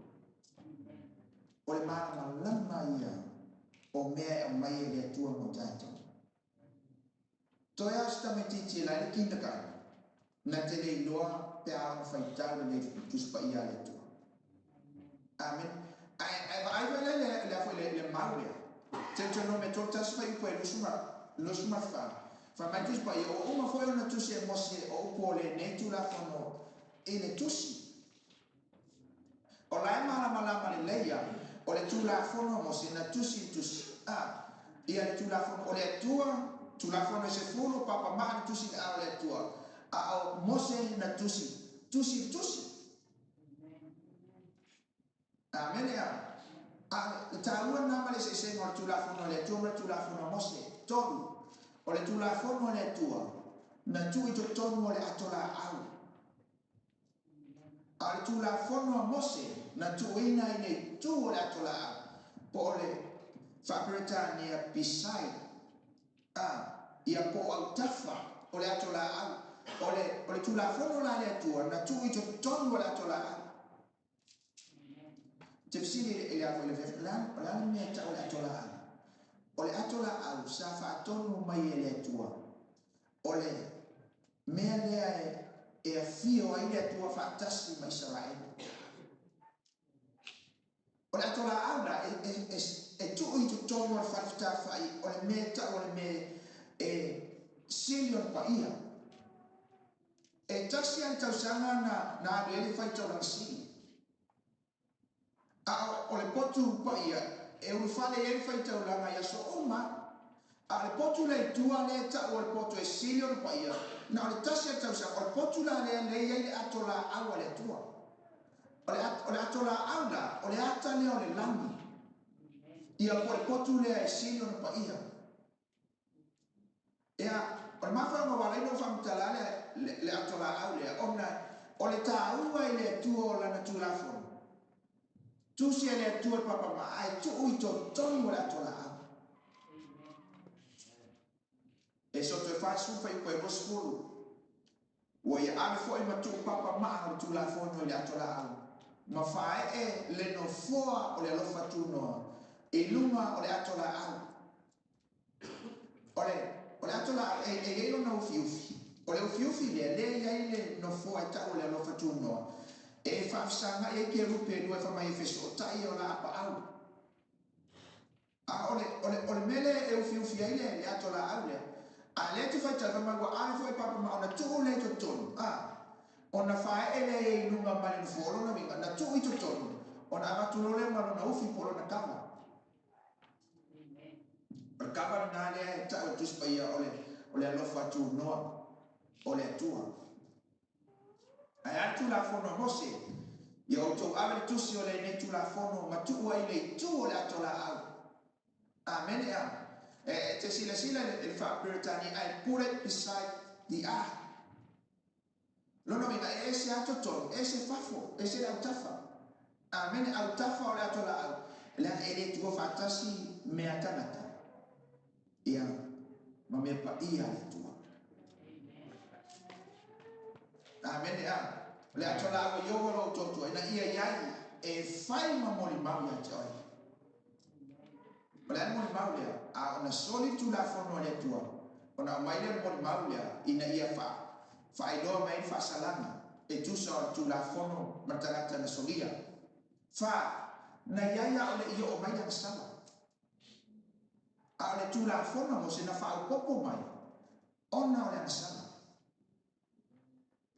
O le malamalama ia o mea e aumai e le Atua mo tatou. Toe a o se tamaitiiti e lae le kindergarten, na te le iloa pe a ona faitau lelei i le Tusi Paia a le Atua. Amene. Ae, ae vaai foi la i le, le, a foi, le, le mau lea. Deuteronome 31 fuaiupu e 24, fai mai le Tusi Paia, ua uma foi ona tusi e Mose o upu o lenei Tulafono i le tusi. O la e malamalama lelei a, o le Tulafono a Mose na tusi i le tusi, a, ia le Tulafono o le Atua, Tulafono e sefulu, papa maa na tusi i le ao o le Atua, a o Mose na tusi, tusi i le tusi. Amene a. A le taua lena ma le eseesega o le Tulafono a le Atua ma le Tulafono a Mose. Tolu, o le Tulafono a le Atua na tuu i totonu o le ato laau. A o le Tulafono a Mose na tuuina i le itu o le ato laau, po o le Faa-Peretania beside, a, ia po o autafa o le ato laau. O le, o le Tulafono la a le Atua na tuu i totonu o le ato laau. Ou te fesili i le a foi le o le a le mea e tau o le ato laau? O le ato laau sa faatonu mai e le Atua, o le mea lea e afio ai le Atua faatasi ma Isaraelu. O le ato laau la e tuu i totonu o le fale fetafai, o le mea e tau o le mea e sili ona paia. E tasi lava le tausaga na alu ai le faitaulaga sili. A o le potu paia e ulufale i ai le faitaulaga i aso uma. A o le potu lea i tua lea e tau o le potu e sili ona paia, na o le tasi lava le tausaga. O le potu la lea lea e i ai le ato laau a le Atua. O le, o le ato laau la, o le ata lea o le lagi. Ia po o le potu lea e sili ona paia. Ia, o le mafuaaga ua ala ai ona ou faamatala le, le, le ato laau lea, ona o le taua i le Atua o Lana Tulafono. Tusi e le Atua le papama, ae tuu i totonu o le ato laau. E soto e 40 fuaiupu e 20, ua ia ave foi ma tuu papa maa o le Tulafono i le ato laau, ma faaee le nofoa o le alofa tunoa i luga o le ato laau. O le, o le ato laau, e, e i ai lona ufiufi. O le ufiufi lea, lea e i ai le nofoa e tau o le alofa tunoa, e faafesagai ai kerupe e lua e fai mai e fesootai o la apaau. A o le, o le, o le mea lea e ufiufi ai le, le ato laau lea, a lea e te faitau, fai mai ua ave foi e papa ma ona tuu lea i totonu, a, ona faaee lea i luga mai le nofoa. O lona uiga, na tuu i totonu, ona avatu loa lea ma lona ufi po o lona kava. O le kava lena lea e tau e le Tusi Paia o le, o le alofa tunoa o le Atua. Ae a le Tulafono a Mose? Ia outou ave le tusi o lenei Tulafono ma tuu ai le itu o le ato laau. Amene a. E, e te silasila i le faa-Peretania, I put it beside the ark. Lona uiga, e ese lava totonu, ese fafo, ese le autafa. Amene, autafa o le ato laau, leaga e le tuua faatasi mea tagata, ia, ma mea paia a le Atua. Amene, a. O le ato laau e Iowa lo outou Atua, ina ia i ai e fai ma molimau ia te oe. O le a le molimau lea? A ona soli le Tulafono a le Atua, Ona aumai lea o le molimau lea ina ia faailoa mai ai le faasalaga e tusa o le Tulafono ma le tagata na solia. Fa, na i ai a o le i oo mai le agasala. A o le Tulafono a Mose na faaopoopo mai ona o le agasala.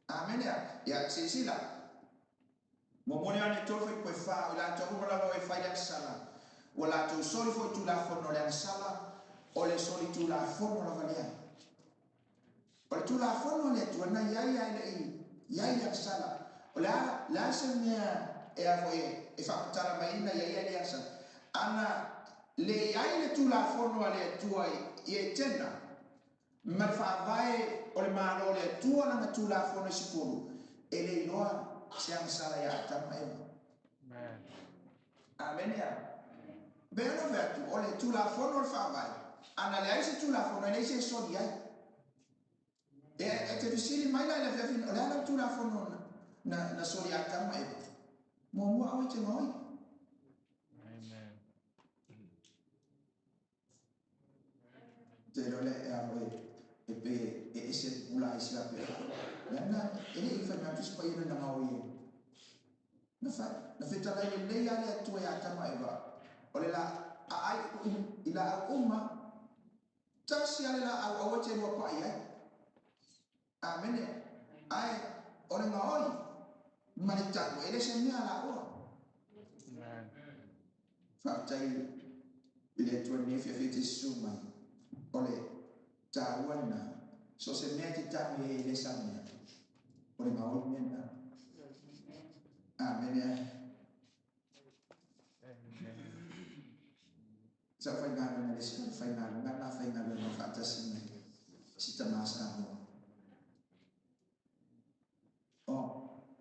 Amene a. Ia, silasila. Muamua Ioane 3 fuaiupu e 4, o i latou uma lava o e fai le agasala, ua latou soli foi Tulafono, o le agasala, o le soli Tulafono lava lea. O le Tulafono a le Atua na i ai ae le i i ai le agasala. O le a, le a se mea e a foi e faamatala mai ai na i ai ae le agasala? Ana le i ai le Tulafono a le Atua i Etena, ma le faavae o le Malo o le Atua lana Tulafono e sefulu, e le iloa se agasala ia Atama ma Eva. Amene a. Pei ona fai atu, o le Tulafono o le faavae. Ana leai se Tulafono, e leai se e soli ai. E, e te fesili mai la i le afiafi, o le a la le Tulafono na, na, na soli Atama ma Eva? Muamua aua e te gaoi. Amen. Te iloa lea e a foi e pe e ese le pupula ai sila pe lana e le i fai mai atu se paia na gaoi ai. Na fai na fetalai lelei a le Atua ia Atama Eva o le la a ai i laau uma tasi a le laau aua te lua pa'i ai. Amene. Ae o le gaoi ma le tanu e le se mea a laua. Amen. Faafetai i le Atua i lenei afiafi e te susu mai. O le taua lena. So o se mea e te tanu i ai e le sa mea. O le gaoi mea lena. Amene. Sa ou faigaluega i le isi falefaigaluega na faigaluega faatasi ma si tama Samoa. Oh,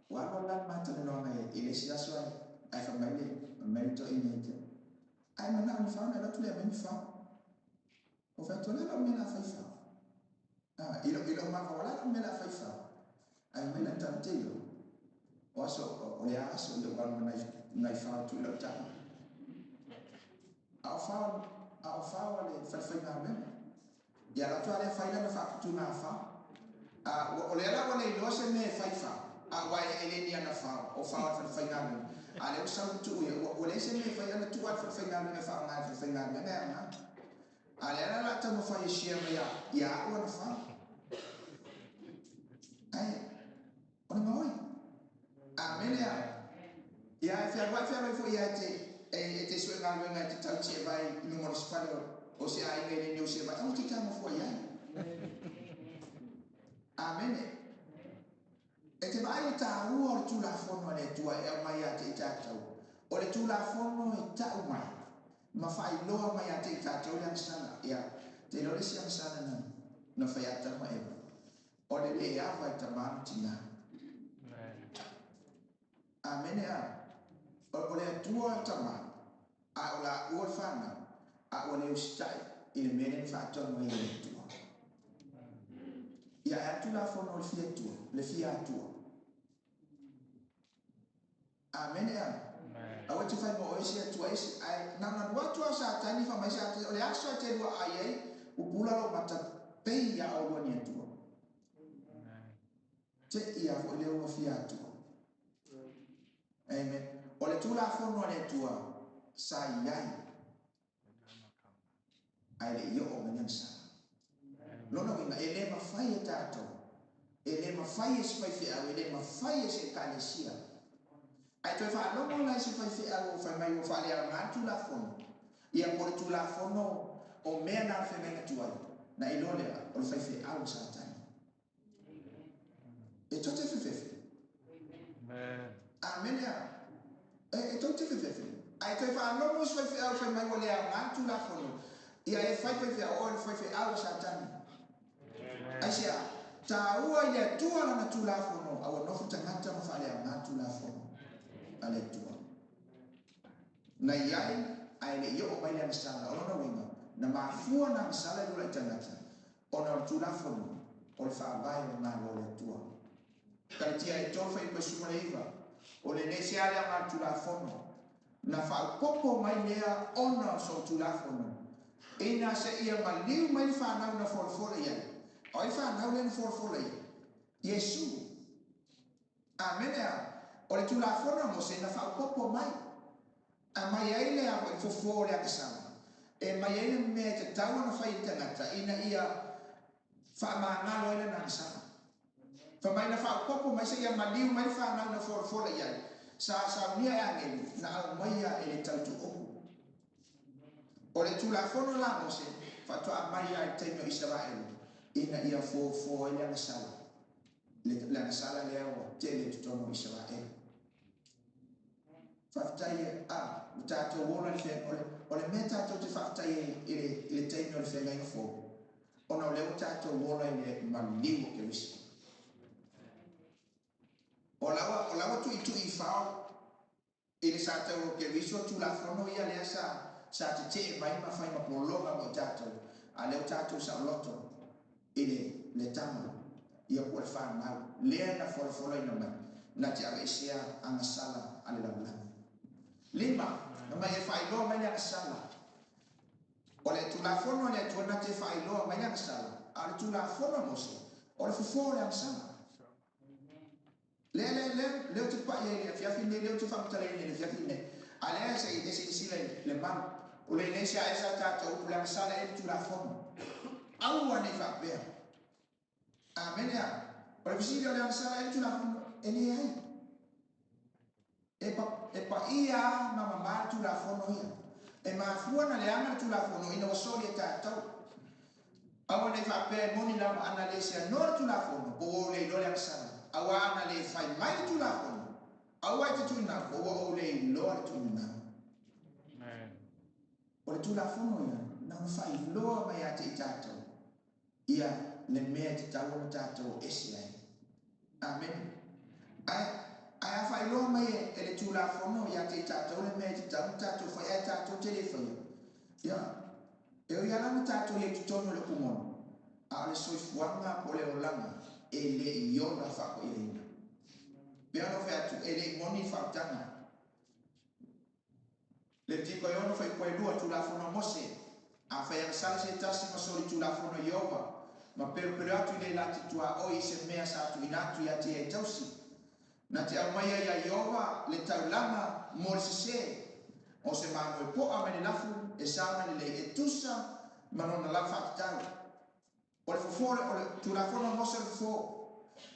ua alu alu la le ma talanoaga i le isi aso ae, ae fai mai le, fai mai le toeaina ia te au, A e manao i ni fao ona e alu atu lea e aumai ni fao. Ou fai atu, O le a lau mea o le a fai fao? Ah, i lou, i lou mafaufau, o le a lau mea o le a fai fao? Ae fai mai lana tama, Te iloa, o aso, o le a aso i lou alu ma nai, nai fao e tuu i lau tama. A o fao, a o fao a le falefaigaluega. Ia alu atu lava lea fai lana faaputuna fao. A, ua, o lea la ua le iloa se mea e fai fao, a aua e le ni ana fao, o fao a le falefaigaluega. A lea ua sau ma tuu ia, ua, ua leai se mea e fai ana tuu lava i le falefaigaluega e faaaoga e le falefaigaluega e aoga. A lea la o le a taumafai e share mai ia, ia au ana fao. Ae, o le gaoi. Amene a. Ia, e fealuai fealuai foi ia e te, e, e te sue galuega e te tau tievae i luga o le sifale o, o se aiga i le niu sievae, aua te tago fua i ai. Amene. E te vaai le tāua o le Tulafono a le Atua e aumai ia te i tatou. O le Tulafono e ta'u mai ma faailoa mai ia te i tatou le agasala. Ia, te iloa le isi agasala na, na fai Atamu ma Eva. O le le ava i tamā ma tinā. Amene a. O, o le Atua tamā, a o laua le fanau, a ua le usitai i le mea lea na faatonu ai e le Atua. Ia, e a le Tulafono o le fia Atua, le fia Atua. Amene a. Aua e te fai mo oe se Atua ese, ae na ona alu atu lava o Satani fai mai se Atua, o le aso e te lua ai ai, pupula lou mata pei ia oulua ni Atua. Te ia foi lea ua fia Atua. Amen. O le Tulafono a le Atua sa i ai ae le i oo mai le agasala. Lona uiga, e le mafai e tatou, e le mafai e se faifeau, e le mafai e se ekalesia. Ae toe faalogo la i se faifeau o fai mai ua faaleaoga le Tulafono, ia po o le Tulafono o mea na o le feagaiga tuai, na iloa lea o le faifeau a Satani. E tou te fefefe. Amene a. E, e tou te fefefe. Ae toe faalogo isi faifeau fai mai ua le aoga le Tulafono. Ia e fai faifeau, o oe le faifeau a Satani. Aisea? Taua i le Atua lana Tulafono, a ua nofo tagata ma faaleaoga le Tulafono a le Atua. Na i ai, ae le i oo mai le agasala. O lona uiga, na mafua na agasala i lula i tagata, ona o le Tulafono o le faavae o le Malo o le Atua. Kalatia e 3 fuaiupu e 19, O lenei se ale aoga le Tulafono, na faaopoopo mai lea ona o sou Tulafono, Ina seia maliu mai le fanau na folafola i ai. O ai le fanau lea na folafola i ai? Iesu. Amene a. O le Tulafono a Mose na faaopoopo mai. Aumai ai le a foi fofo o le agasala. E aumai ai le mea e tatau ona fai e le tagata ina ia faamagalo ai lana agasala. Fai mai na faaopoopo mai seia maliu mai le fanau na folafola i ai, sa saunia e agelu, na aumaia e le tautuupu. O le Tulafono la a Mose, faatoa aumai lava i le taimi o Isaraelu, ina ia fofo ai le agasala, le agasala lea ua tele i totonu o Isaraelu. Faafetai a ua tatou ola i le feagaiga. O le mea tatou te faafetai ai i le, i le taimi o le feagaiga fou, ona o lea ua tatou ola i le maliu o Keriso. O la ua, o la ua tuitui i fao i le sa tau o Keriso Tulafono ia lea sa, sa tetee mai ma fai ma pologa mo i tatou, a lea ua tatou saoloto i le, le tama, ia po o le fanau, lea na folafolaina mai, na te aveesea agasala a le lalolagi. Lima, na mai e faailoa mai le agasala. O le Tulafono a le Atua na te faailoa mai le agasala, a o le Tulafono a Mose, o le fofo o le agasala. Lea, lea, lea, lea ou te pai ai i le afiafi lenei, lea ou te faamatalaina i le afiafi lenei. A lea se i e silasila i le malu. O le leai se ae sa tatou upu leaga sala e le Tulafono. Aua ne i faapea. Amene a. O le fesili o le agasala e le Tulafono, e leai. E, pa, e paia ma mamā le Tulafono ia. E mafua na leaga le Tulafono ina ua soli e tatou. Aua ne i faapea e moni lava ana le seanoa le Tulafono, po ua ou le iloa le agasala. Aua ana le fai mai le Tulafono, aua e te tuinau, po ua ou le iloa le tuinau. O le Tulafono ia, na ona faailoa mai ia te i tatou ia le mea e tatau ona tatou ese ai. Amene. Ae, ae a faailoa mai e, e le Tulafono ia te i tatou le mea e tatau ona tatou fai, ae tatou te le faia, ia, e ui lava la ona tatou i ai i totonu o le upu moni, a o le soifuaga po o le olaga e le i ola faapaia. Pei ona ou fai atu, e le i moni le faautaga. Levitiko e ono faaipoelua, Tulafono a Mose, Afai agasala se tasi ma soli Tulafono a Ieova, ma pelopelo atu i le lati tuaoi i se mea sa tuuina atu ia te ia e tausi, na te aumaia iā Ieova le taulaga mo le sesē, o se mamoe po'a mai le lafu e sauna lelei e tusa ma lona lau faatatau. O le fofo o le Tulafono a Mose o le fofo.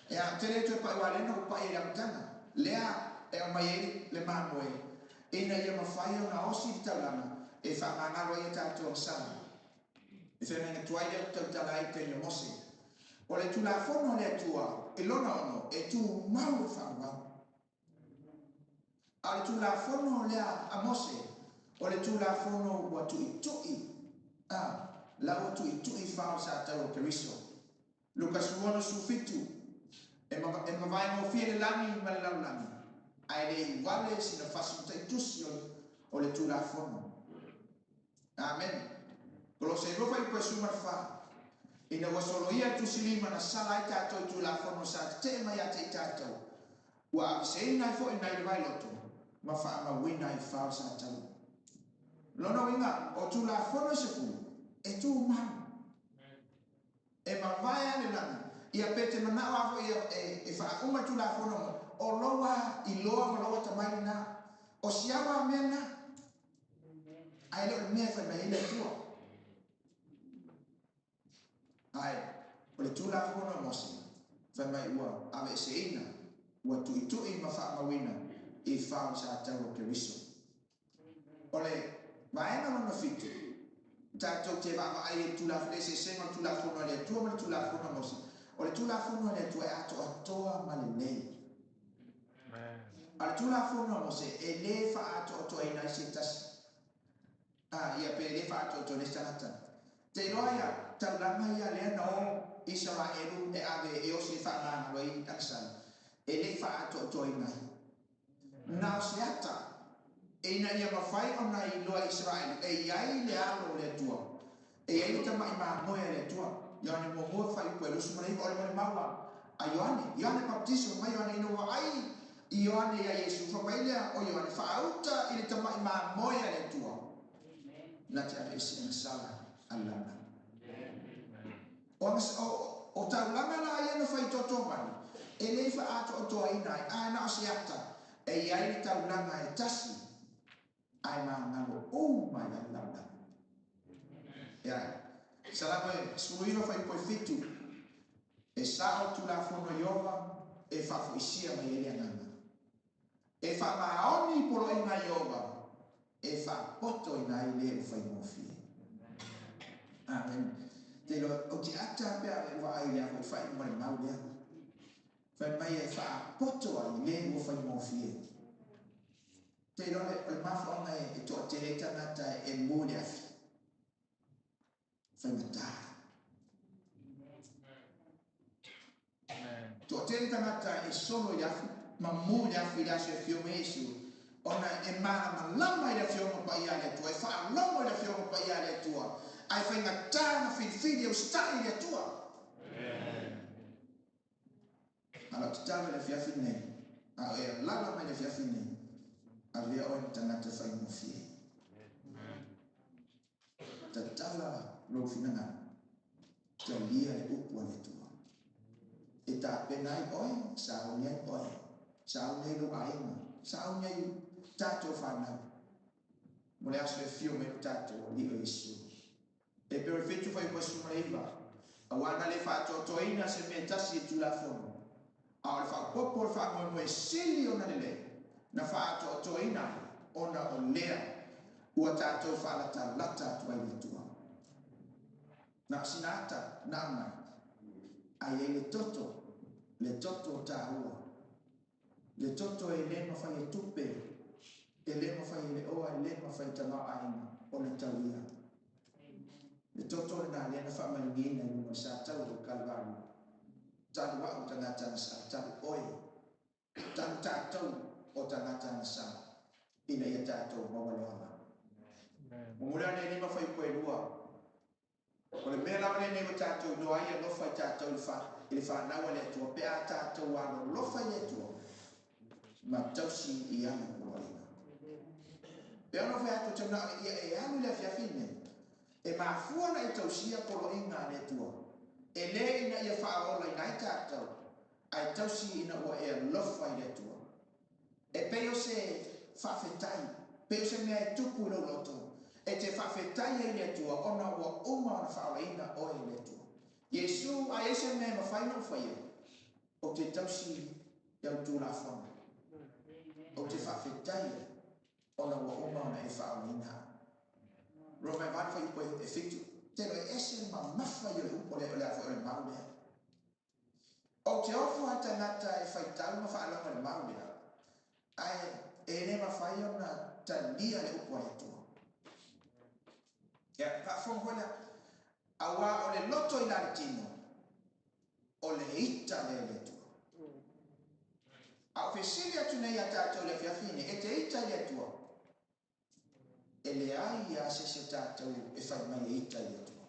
E a tele toe pai walena ua pai i le amataga. Lea e aumai ai le mamoe ina ia mafai ona osi le taulaga e faamagalo ai a tatou agasala. E feagaiga tuai lea ou te tautala ai i le taimi o Mose. O le Tulafono a le Atua i lona ono e tumau e faaauau. A o le Tulafono lea a Mose, o le Tulafono ua tuitui, a, la ua tuitui i fao sa tau o Keriso. Luka 16:17, E, e mavaegofie le lagi ma le lalolagi, ae le i vale sina fasi mataitusi o le, o le Tulafono. Amene. Kolosai 2 fuaiupu e 14, Ina ua soloia le tusi lima na sala ai tatou i Tulafono sa tetee mai ia te i tatou, Ua aveseina ai foi nai le vaeloto ma faamauina ai fao sa taua. Lona uiga, o Tulafono e sefulu, e tumau. E mavae a le lagi, ia pe te manao a foi e, e faauma le Tulafono mo, o lou a iloa ma lou atamai lena. O si au a mea lena. Ae le o le mea e fai mai ai le Atua. Ae, o le Tulafono a Mose, fai mai ua aveeseina, ua tuitui ma faamauina i fao sa tau o Keriso. O le vaega lona fitu, tatou te vaavaai i le Tulafono, le eseesega o le Tulafono a le Atua ma le Tulafono a Mose. O le Tulafono a le Atua e atoatoa ma lelei. A o le Tulafono a Mose e le faaatoatoaina ai se tasi. A, ia pe le faaatoatoa le isi tagata. Te iloa ia taulaga ia lea na o Isaraelu e ave e osi e faamagalo ai agasala, e le i faaatoatoaina ai. Na o se ata, ina ia mafai ona iloa e Isaraelu e i ai le alo o le Atua, e i ai le tamai mamoe a le Atua. Ioane muamua fuaiupu e 29, o le molimau a Ioane, Ioane Papatiso mai Ioane ina ua vaai i Ioane iā Iesu, fai mai lea o Ioane, Faauta i le tamai mamoe a le Atua. Na te aveese agasala a le lalolagi. O taulaga la ia na faitotomalu, e le faaatoatoaina ai, ae na o se ata e i ai le taulaga e tasi, ae magalo uma ai lava le lalolagi. Ia, Salamo e 19 fuaiupu e 7, e sao le tulafono a Ieova e faafoisia mai ai le agaga. E faamaoni poloaiga a Ieova e faapotoina ai le ua faigofie. Amen. Te iloa, ou te ata pe a ou vaai i le a foi faaiuga o le mau lea. Fai mai e faapoto ai le ua faigofie. Te iloa o le mafuaaga e toatele ai tagata e mu i le afi. Faigata. Toatele tagata e solo i le afi ma mu i le afi i le aso e afio mai Iesu, ona e malamalama i le Afioga Paia a le Atua, e faalogo i le Afioga Paia a le Atua, ae faigata ona filifili e usitai i le Atua. A o lau tatalo i le afiafi lenei, a o e alaala mai i le afiafi lenei, avea oe ma tagata faigofie. Tatala lou finagalo, talia le upu a le Atua. E tapena ai oe, sauni ai oe, sauni ai lou aiga, sauni ai tatou fanau mo le aso e afio mai lo tatou Alii o Iesu. E pei o le 7 fuaiupu e 19, auā na le faaatoatoaina se mea e tasi e Tulafono, a o le faaopoopo o le faamoemoe sili ona lelei na faaatoatoaina ai, ona o lea ua tatou faalatalata atu ai i le Atua. Na o sina ata na aumai, ae i ai le toto, le toto taua, le toto e le mafai e tupe, e le mafai e le oa, e le mafai e tamaoaiga ona tauia. Le toto lena lea na faamanuiaina i luga o le sataua o le Kalivali, talu au tagata agasala, talu oe, talu tatou o tagata agasala, ina ia tatou maua le ola. Momoli le 5 fuaiupu e 2. O le mea lava lenei ua tatou iloa ai alofa i tatou i le fanau a le Atua, pe a tatou alolofa i le Atua ma tausi i ana poloaiga. Pe ona fai atu te manao ia e alu i le afiafi lenei, e mafua na e tausia poloaiga a le Atua. E le ina ia faaolaina ai tatou, ae tausi ina ua e alofa i le Atua. E pei o se faafetai, pei o se mea e tupu i lou loto, e te faafetai ai i le Atua ona ua uma ona faaolaina oe i le Atua. Iesu, a i ai se mea e mafai ona ou faia, ou te tausi i au tulafono. Ou te faafetai ai ona ua uma ona e faaolaina au. Roma e 8 fuaiupu e 7. Te iloa e ese le mamafa ia o le upu o le a foi o le mau lea. Ou te ofo lava i tagata e faitau ma faalogo i le mau lea, ae e le mafai ona talia le upu a le Atua. Ia, faafofoga foi lea. Auā o le loto i la le tino, o le ita lea i le Atua. A o fesili atu nei ia tatou i le afiafi nei, e te ita i le Atua? E leai lava se isi o tatou e fai mai e ita i le Atua.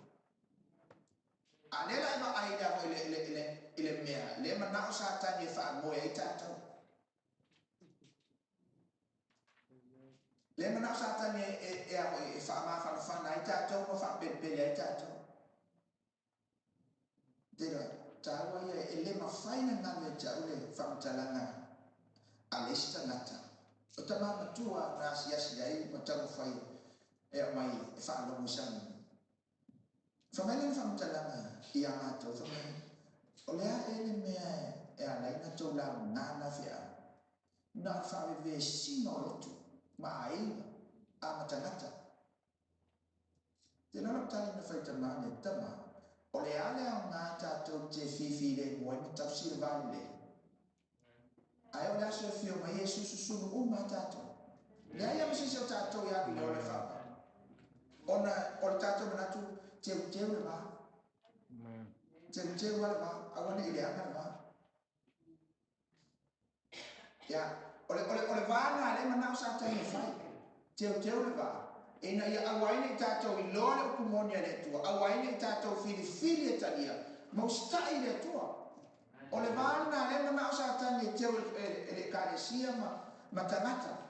A lea la e vaai le foi i le mea, le manao Satani e faamoe ai tatou. Le manao Satani e faamafanafana ai tatou ma faapelepele ai tatou. Te iloa, taua ia e le mafai na galo ia te au le faamatalaga a le isi tagata. O tama matua na asiasi ai ma taumafai e aumai e faalogo i Samoa. Fai mai lana faamatalaga ia matou, fai mai, o le a ea le mea e ala ai ona tou lauga na feau? Na o le faavevesina o lotu ma aiga a ma tagata. Te iloa lau tali na fai i tama nei, tama, o le a le aoga tatou te fifilemu ai ma tausi le va lelei? Ae o le aso e afio mai Iesu, susunu uma a tatou. Leai lava se isi o tatou e alu i le ola e faavae. Ona o le tatou manatu, teuteu le va. Teuteu lava le va, aua ne i leaga le va. Ia, o le va lena lea e manao Satani e fai. Teuteu le va. Ina ia aua ai ne i tatou iloa le upu moni a le Atua, aua ai ne i tatou filifili e talia, ma usitai i le Atua. O le va lena lea e manao Satani e teu e le ekalesia ma tagata.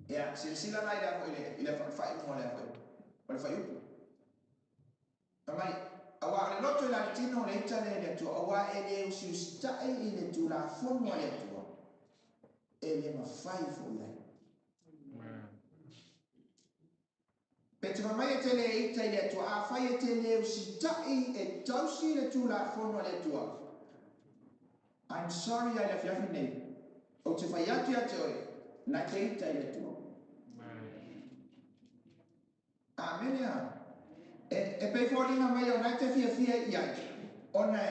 Ia, silasila la i le foi i le faaiuga o le foi o le fuaiupu. Fai mai, Auā o le loto i la le tino o le ita lea i le Atua, auā e le usiusitai i le Tulafono a le Atua, e le mafai foi ai. Pe te fai mai e te le ita i le Atua, afai e te le usitai e tausi le Tulafono a le Atua, I'm sorry ai le afiafi nei, ou te fai atu ia te oe, na te ita i le Atua. Amene a. E pei foliga mai o na e te fiafia i ai, ona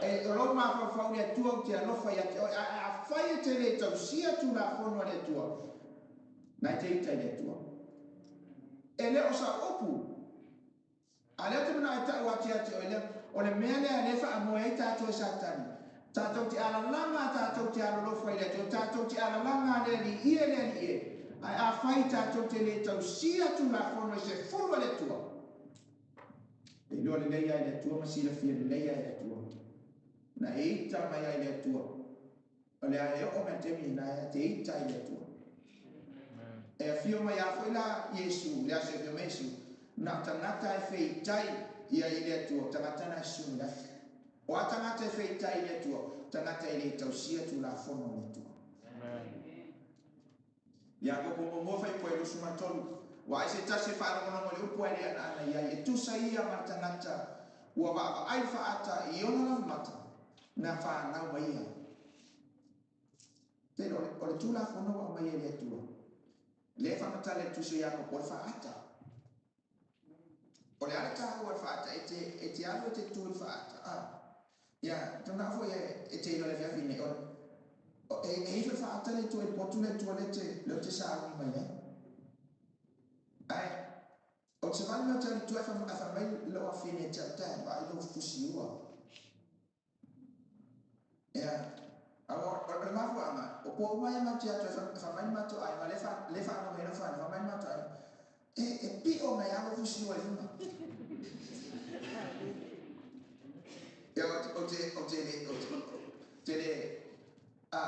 e o lou mafaufau i le Atua ou te alofa ia te oe, ae afai e te le tausia Tulafono a le Atua, na e te ita i le Atua. E le o sau upu, a lea ou te manao e tau atu ia te oe lea, o le mea lea lea e faamoe ai tatou e Satani, tatou te alalaga, tatou te alolofa i le Atua, tatou te alalaga le Alii ie, le Alii e, ae afai tatou te le tausia Tulafono e 10 a le Atua, e iloa lelei lava e le Atua ma silafia lelei lava e le Atua, na e ita mai ai le Atua, o le a e oo mai le taimi lena e te ita ai i le Atua. E afio mai lava foi la Iesu, le aso e afio mai Iesu, na o tagata e feitai ia i le Atua, o tagata na e susu i le afi. O a tagata e feitai i le Atua, o tagata e le tausia Tulafono a le Atua. Iakopo muamua fuaiupu e 23, Ua ai se tasi e faalogologo i le upu ae le anaana i ai, e tusa ia ma le tagata ua vaavaai le faata i ona lava mata, na fanau mai ai. Tele, o le Tulafono ua aumai e le Atua, lea e faamatala e le Tusi o Iakopo, o le faata. O le a le taua o le faata? E te, e te alu e te tu i le faata. Ah. Ia, tona foi e te iloa i le afiafi nei, o, e, e ifo le faata le tua i le potu le tua le te, le te sauni mai ai. Ae, o te savali mea o te alu i tua e fa mai lou afine e te au tae, vaai lou fusiua. Ia, a o le mafuaaga, o po uma ia matou te atu e fai mai le matou aiga, lea e faanono mai ai lau fanau, fai mai le matou aiga, e pio mai lava lou fusiua i luga. Ia, ou te, ou te le, ou te le, a,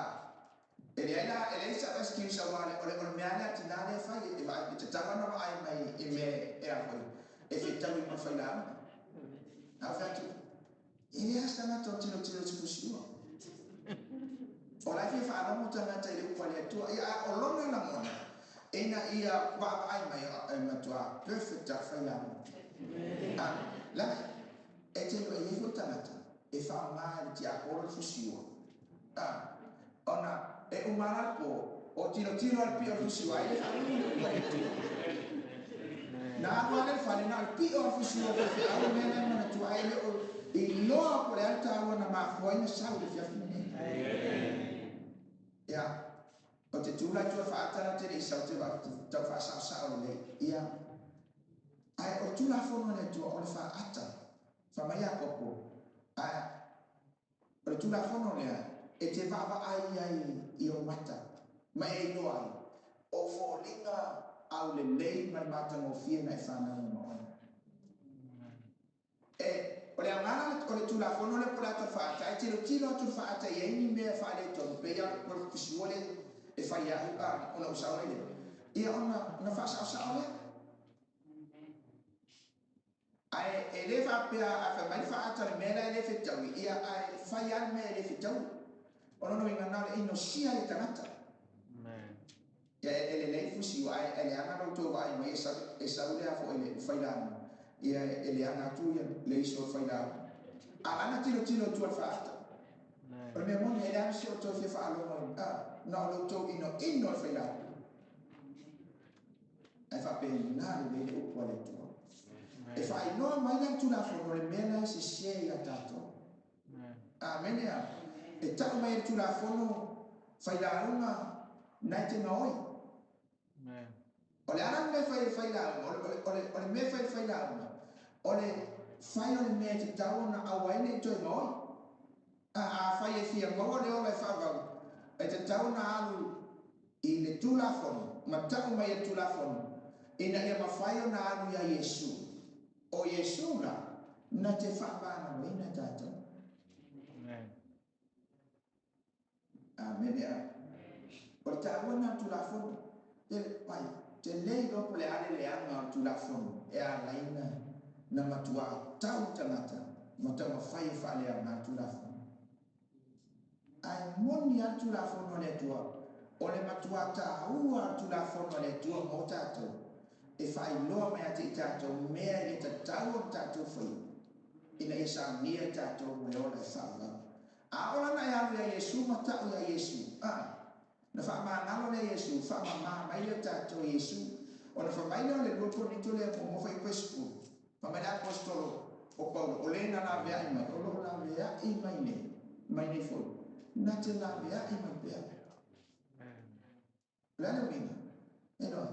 e leai la, e leai sau excuse aua o le mea lea a le tina lea e fai, e vaai, e tatau lava ona vaai mai i mea e a foi, e fetaui ma le failauga. A ou fai atu, E leai se tagata o tilotilo i se fusiua. O la e fia faalogo tagata i le upu a le Atua. Ia, a o lona lagona, ina ia vaavaai mai, e matua perfect lava le failauga. A, leaga, e te iloa e i ai foi tagata e faaaoga e le tiapolo le fusiua. A, ona e uma lava le po, o tilotilo lava i le pio o le fusiua, ae le faalogo i le upu a le Atua. Na alu lava lea i le fale, na o le pio o le fusiua o le faifeau le mea la e manatua, ae le o iloa po o le a le taua na mafua ai ona sau i le afiafi lenei. Ia, ou te tu la i tua faata la te le i sau te tau faasaosao lelei. Ia, ae o le Tulafono a le Atua o le faata, fai mai Iakopo, ae O le Tulafono lea e te vaavaai ai i ou mata ma e iloa ai o foliga aulelei ma le matagofie na e fanau ai ma oe. E, o le agaga o le Tulafono lea po o le ata o le faata, e tilotilo atu le faata e i ai ni mea faaletonu, pei lava o le fusiua lea e fai e au ona ou sau ai lea, ia ona faasaosao lea. Ae e le faapea a fai mai le faata o le mea la e le fetaui, ia ae fai lava le mea e le fetaui. O lona uiga na o le inosia ai e tagata. Ia e lelei le fusiua ae e leaga lo outou vaai mai e sau, e sau le a foi le failauga, ia e leaga atu ia le iso o le failauga. A la na tilotilo i tua i le faata. O le mea moni e leai se outou fia faalogo i, a, na o lo outou inoino i le failauga. Ae faapena lelei le upu a le Atua. E faailoa mai la le Tulafono le mea la e sese ia tatou. Amene a. E tau mai e le Tulafono failauga na e te gaoi. O le a la le mea e fai e le failauga? O le mea e fai e le failauga, o le fai o le mea e tatau ona aua ai ne i toe gaoi. A afai e fia maua le ola e faavau, e tatau ona alu i le Tulafono, ma tau mai e le Tulafono, ina ia mafai ona alu ia Iesu. O Iesu la, na te faamagaloina tatou. Amene. A. O le taua lena o le Tulafono. Te pai, te le iloa po o le a le leaga o le Tulafono e ala ai na matuā tau tagata ma taumafai e faaleaoga le Tulafono. Ae moni lava le Tulafono a le Atua, o le matuā taua o le Tulafono a le Atua mo tatou, e faailoa mai ia te i tatou mea e le tatau ona tatou faia, ina ia saunia i tatou mo le ola e faavavau. A oo la ina e alu ia Iesu ma tau ia Iesu, a, Ona faamagalo lea Iesu, faamama mai lea o tatou e Iesu. Ona fai mai lea o le 2 Korinito lea muamua fuaiupu e 10, fai mai le Aposetolo o Paulo, O le na laveai mai, o lo o laveai mai nei, mai nei foi, na te laveai mai pea. O le a le uiga? E loa,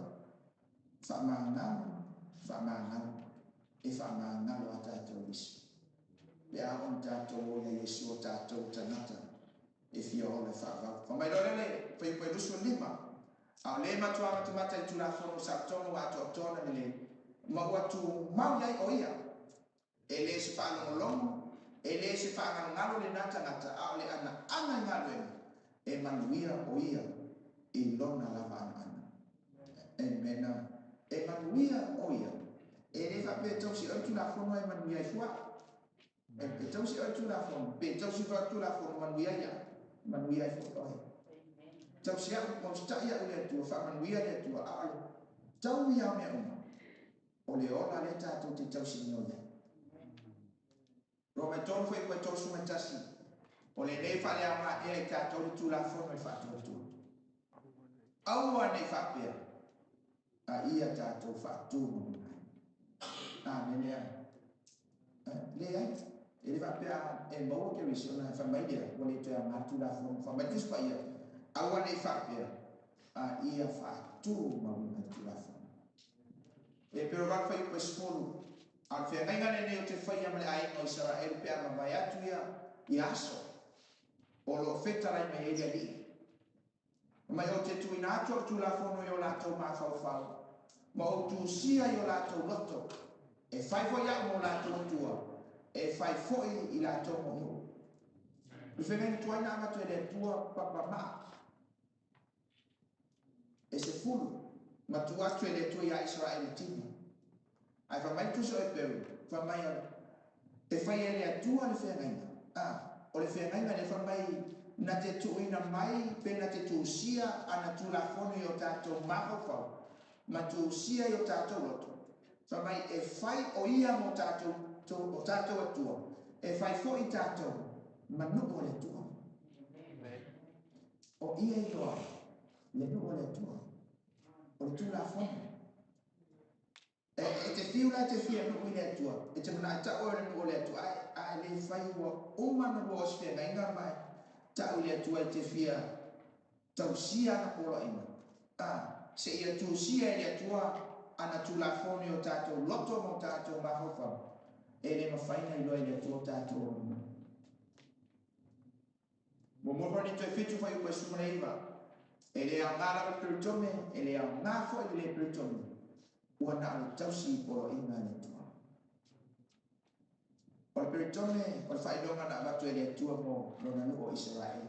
faamagalo, faamagalo, e faamagalo a tatou isi. Pe a oo ina tatou o ia Iesu o tatou tagata e fia ola e faavau. Fai mai loa lea le fuaiupu e 25, A o le matua matamata i le Tulafono saotonu ua atoatoa ona lelei, ma ua tumau i ai o ia, e le se faalogologo, e le se faagalogalo lena tagata, a o le anaana i galuega, e manuia o ia i lona lava anaana. Amena. E manuia o ia. E le faapea e tausi oe le Tulafono ae manuia ai fua. E tausi oe le Tulafono, pe tausi foi le Tulafono manuia ai au, manuia ai foi oe. Tausi au, mausita'i au i le Atua, faamanuia le Atua, a o le tau ia o mea uma, o le ola lea tatou te tausinoi ai. Roma e 3 fuaiupu e 31, O lenei faaleaogaʻea i tatou le Tulafono e faatuatua. Aua ne i faapea, a ia tatou faatūmauina ai. Amene a. Leai, e le faapea e maua Kerisi ona e fai mai lea, ua le toe aoga le Tulafono. Fai mai le Tusi Paia, aua ne i faapea, a ia faatūmauina le Tulafono. E pei o 8 fuaiupu e 10, A o le feagaiga lenei ou te faia ma le aiga o Isaraelu pe a mavae atu ia ia aso o lo o fetalai mai ai le Alii. Mai ou te tuuina atu au Tulafono i o latou mafaufau, ma ou tusia i o latou loto, e fai foi au mo latou Atua, e fai foi i latou mo nuu. O le feagaiga tuai na avatu e le Atua papa maa e 10 ma tuu atu e le Atua iā Isaraelu tino. Ae fai mai le Tusi o Eperu, fai mai e fai e le Atua le feagaiga. A, o le feagaiga lea fai mai na te tuuina mai pe na te tusia ana Tulafono i o tatou mafaufau ma tusia i o tatou loto. Fai mai e fai o ia mo tatou, o tatou Atua, e fai foi tatou ma nuu o le Atua. O ia iloa le nuu o le Atua, o le Tulafono. E, e te fiu la e te fia nuu i le Atua, e te manaʻo e tau oe o le nuu o le Atua, ae, ae le fai ua uma ona lua o se feagaiga ma e tau i le Atua e te fia tausia ana poloaiga. A, seia tusia e le Atua ana Tulafono i o tatou loto ma o tatou mafaufau, e le mafai ona iloa e le Atua o tatou o nuu. Muamua Korinito e 7 fuaiupu e 19, E le aoga lava le peritome, e le aoga foi le le peritome, ua na o le tausi i poloaiga a le Atua. O le peritome o le faailoga na avatu e le Atua mo lona nuu o Isaraelu.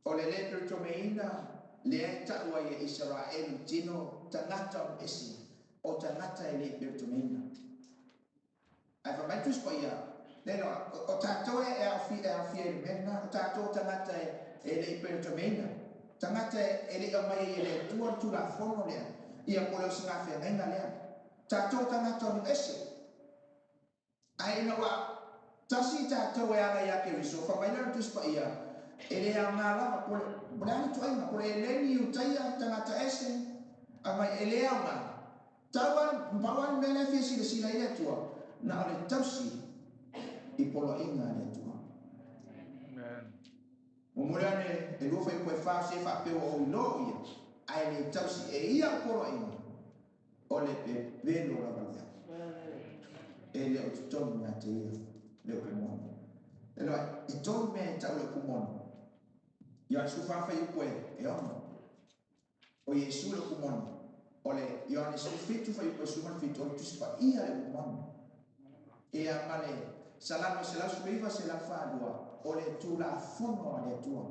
O le le peritomeina lea e tau ai e Isaraelu tino tagata o ese, o tagata e le peritomeina. Ae fai mai le Tusi Paia, Le loa, o tatou e aofia i le mea lena, o tatou o tagata e le i peretomeina, tagata e le i aumai ai e le Atua le Tulafono lea, ia po o le osigafeagaiga lea. Tatou o tagata o nuu ese. Ae ina ua tasi tatou e ala ia Keriso, fai mai lea o le Tusi Paia, e le aoga lava, po o le a le ituaiga, po o le Eleni, Iutaia, tagata ese, aumai, e le aoga. Tau a, pau lava le mea lea e fia silasila ai le Atua, na o le tausi i poloaiga a le Atua. Amen. Momoli ane e 2 fuaiupu e 4 se faapea ua ou iloa o ia, ae le tausi e ia au poloaiga, o le pepelo lava lea. E le o totonu ia te ia le upu moni. E loa, e tolu mea e tau le upu moni. Ioane 14 fuaiupu e 6. O Iesu le upu moni. O le Ioane 17 fuaiupu e 17, o le Tusi Paia le upu moni. Ia ma le Salamo 119, 142, o le Tulafono a le Atua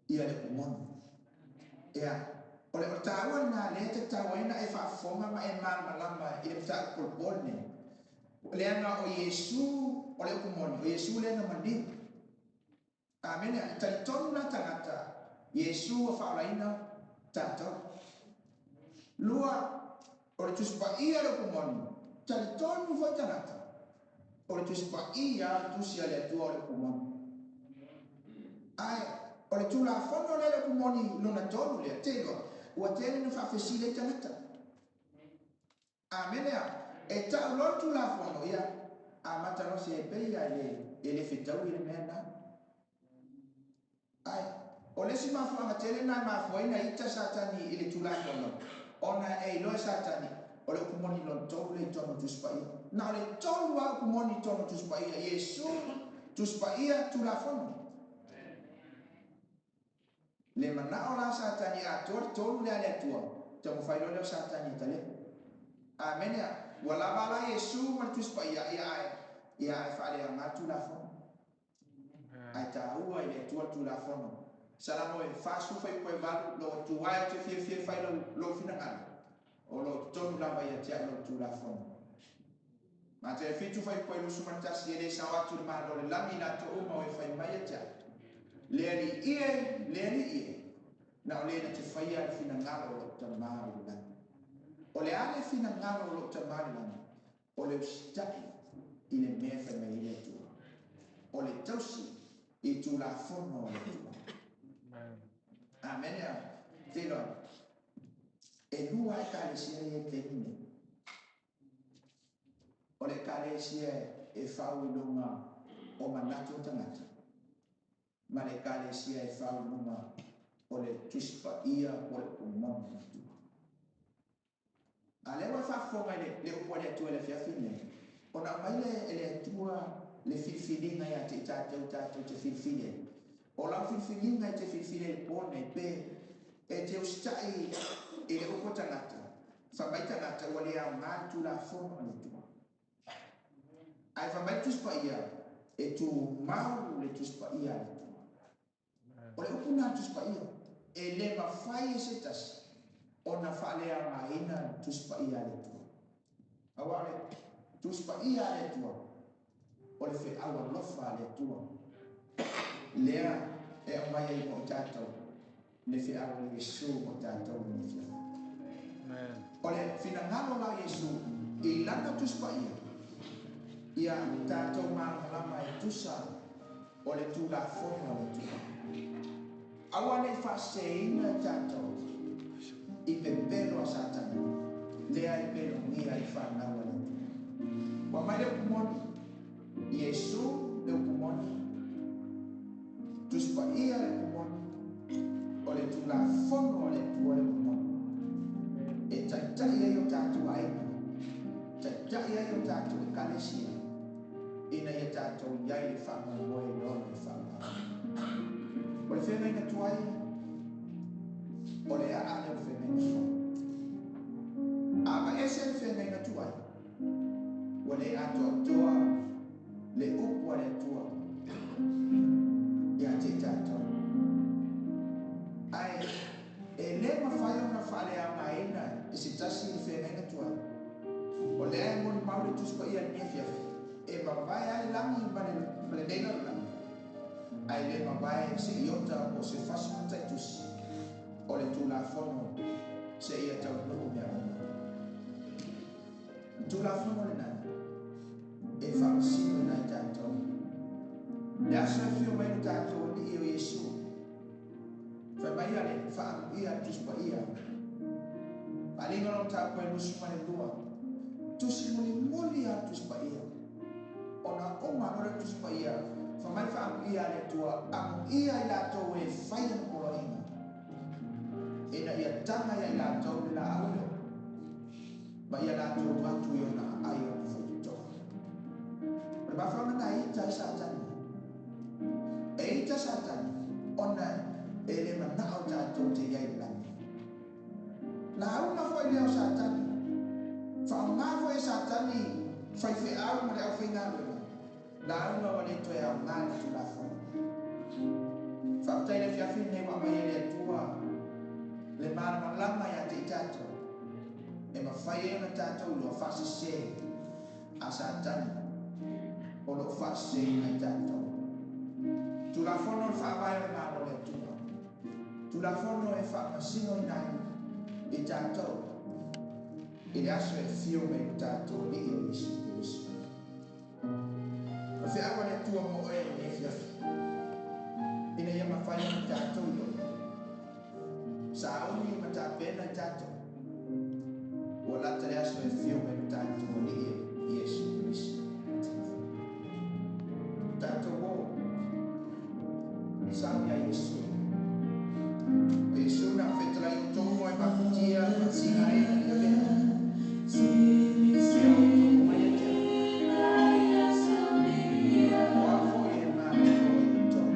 ia le upu moni. Ia, O le taua lena lea e tatau ai ona e faafofoga ma e malamalama i le mataupu polepole lenei. Leaga o Iesu o le upu moni, o Iesu lea na maliu. Amene. E talitonu la tagata, Iesu ua faaolaina tatou. Lua, o le Tusi Paia le upu moni, talitonu foi tagata, o le Tusi Paia le Tusi a le Atua o le upu moni. Ae o le Tulafono lea le upu moni lona tolu lea, te iloa, ua tele ina faafesili ai tagata. Amene a. E tau loa le Tulafono, ia, amata loa se pei lava e le fetaui le mea lena. Ae o le isi mafuaaga tele lena e mafua ai ona ita Satani i le Tulafono, ona e iloa e Satani, o le upu moni lona tolu lea i totonu o le Tusi Paia. Na o le tolu lava upu moni i totonu o le Tusi Paia, Iesu, Tusi Paia, Tulafono. Le manao la Satani e atoa le tolu lea a le Atua, taumafai loa lea o Satani e talepe. Amene a. Ua lava la Iesu ma le Tusi Paia, ia ae, ia ae faaleaoga le Tulafono. Ae taua i le Atua le Tulafono. Salamo e 48, Lou Atua e ou te fiafia e fai lou finagalo, o lo o totonu lava ia te au lau Tulafono. Mateo 7 fuaiupu 21, E le sao atu le Malo o le lagi i latou uma o e fai mai ia te au, Le Alii e, le Alii e, na o le na te faia le finagalo o lou Tama i le lagi. O le a le finagalo o lou Tama i le lagi? O le usitai i le mea e fai mai ai le Atua. O le tausi i Tulafono a le Atua. Amene. Te iloa, e lua Ekalesia ia i le taimi lenei. O le Ekalesia e fau i luga o manatu o tagata, ma le Ekalesia e fau i luga o le Tusi Paia po o le upu moni a le Atua. A lea ua e faafofoga i le upu a le Atua i le afiafi lenei, ona aumai lea e le Atua le filifiliga ia te i tatou tatou te filifili ai. O lau filifiliga e te filifili ai i le po lenei, pe e te usitai i le upu a tagata, Fai mai tagata ua le aoga le Tulafono a le Atua. Ae fai mai le Tusi Paia, e tumau le Tusi Paia a le Atua. O le upu lena a le Tusi Paia, e le mafai e se tasi ona faaleaogaina le Tusi Paia a le Atua. Aua o le Tusi Paia a le Atua, o le feau alofa a le Atua, lea e aumai ai mo i tatou le feau a Iesu mo tatou i lenei afiafi. O le finagalo la o Iesu i lana Tusi Paia, ia tatou malamalama e tusa o le Tulafono a le Atua. Aua ne i faaseseina i tatou i pepelo a Satani, lea e pelogia i fanau a le Atua. Ua aumai le upu moni, Iesu le upu moni, Tusi Paia le upu moni, o le Tulafono a le Atua le upu moni, e taitai ai o tatou aiga, taitai ai o tatou Ekalesia, ina ia tatou i ai i le faamoemoe i le ola e faaaoga. O le feagaiga tuai, o le aa lea o le feagaiga fou. A aveese le feagaiga tuai, ua le atoatoa le upu a le Atua ia te i tatou. Ae e le mafai ona faaleaogaina e se tasi le feagaiga tuai. O lea e molimau le Tusi Paia i lenei afiafi, e mavae lava le lagi ma lenei lalolagi, ae le mavae se iota po o se fasi mataitusi o le Tulafono seia taunuu mea uma. O le Tulafono lena e faamasino ai tatou. Le aso e afio mai lo tatou Alii o Iesu, fai mai a le faamuia a le Tusi Paia, Faaaliga lona mataupu e 22, tusi mulimuli lava le Tusi Paia. Ona uma loa lea o le Tusi Paia, fai mai le faamuia a le Atua, Amuia i latou e fai ana poloaiga, ina ia taga ia i latou le laau e oo, ma ia latou atu i ona aai o ona faitotoa. O le mafuaaga lena e ita ai Satani. E ita Satani ona e le manao tatou te i ai i le lagi. Lauga foi lea o Satani. Faaaoga foi e Satani faifeau ma le aufaigaluega, lauga ua le toe aoga i le Tulafono. Faafetai i le afiafi lenei ua aumai e le Atua Le malamalama ia te i tatou e mafai ai ona tatou iloa faasese a Satani o loo faaseseina i tatou. Tulafono le faavae o le Malo o le Atua. Tulafono e faamasinoina ai i tatou i le aso e afio mai lo tatou Alii o Iesu Keriso. O le feau a le Atua mo oe i lenei afiafi, ina ia mafai ona tatou iloa, sauni ma tapena i tatou, ua lata le aso e afio mai lo tatou Alii o Iesu Keriso. Tatou o, sau ia Iesu. O Iesu na fetalai o tou e mafutia ma tiga ai na ia vea. Ia o tou mai e te. O a foi e malo i o tou.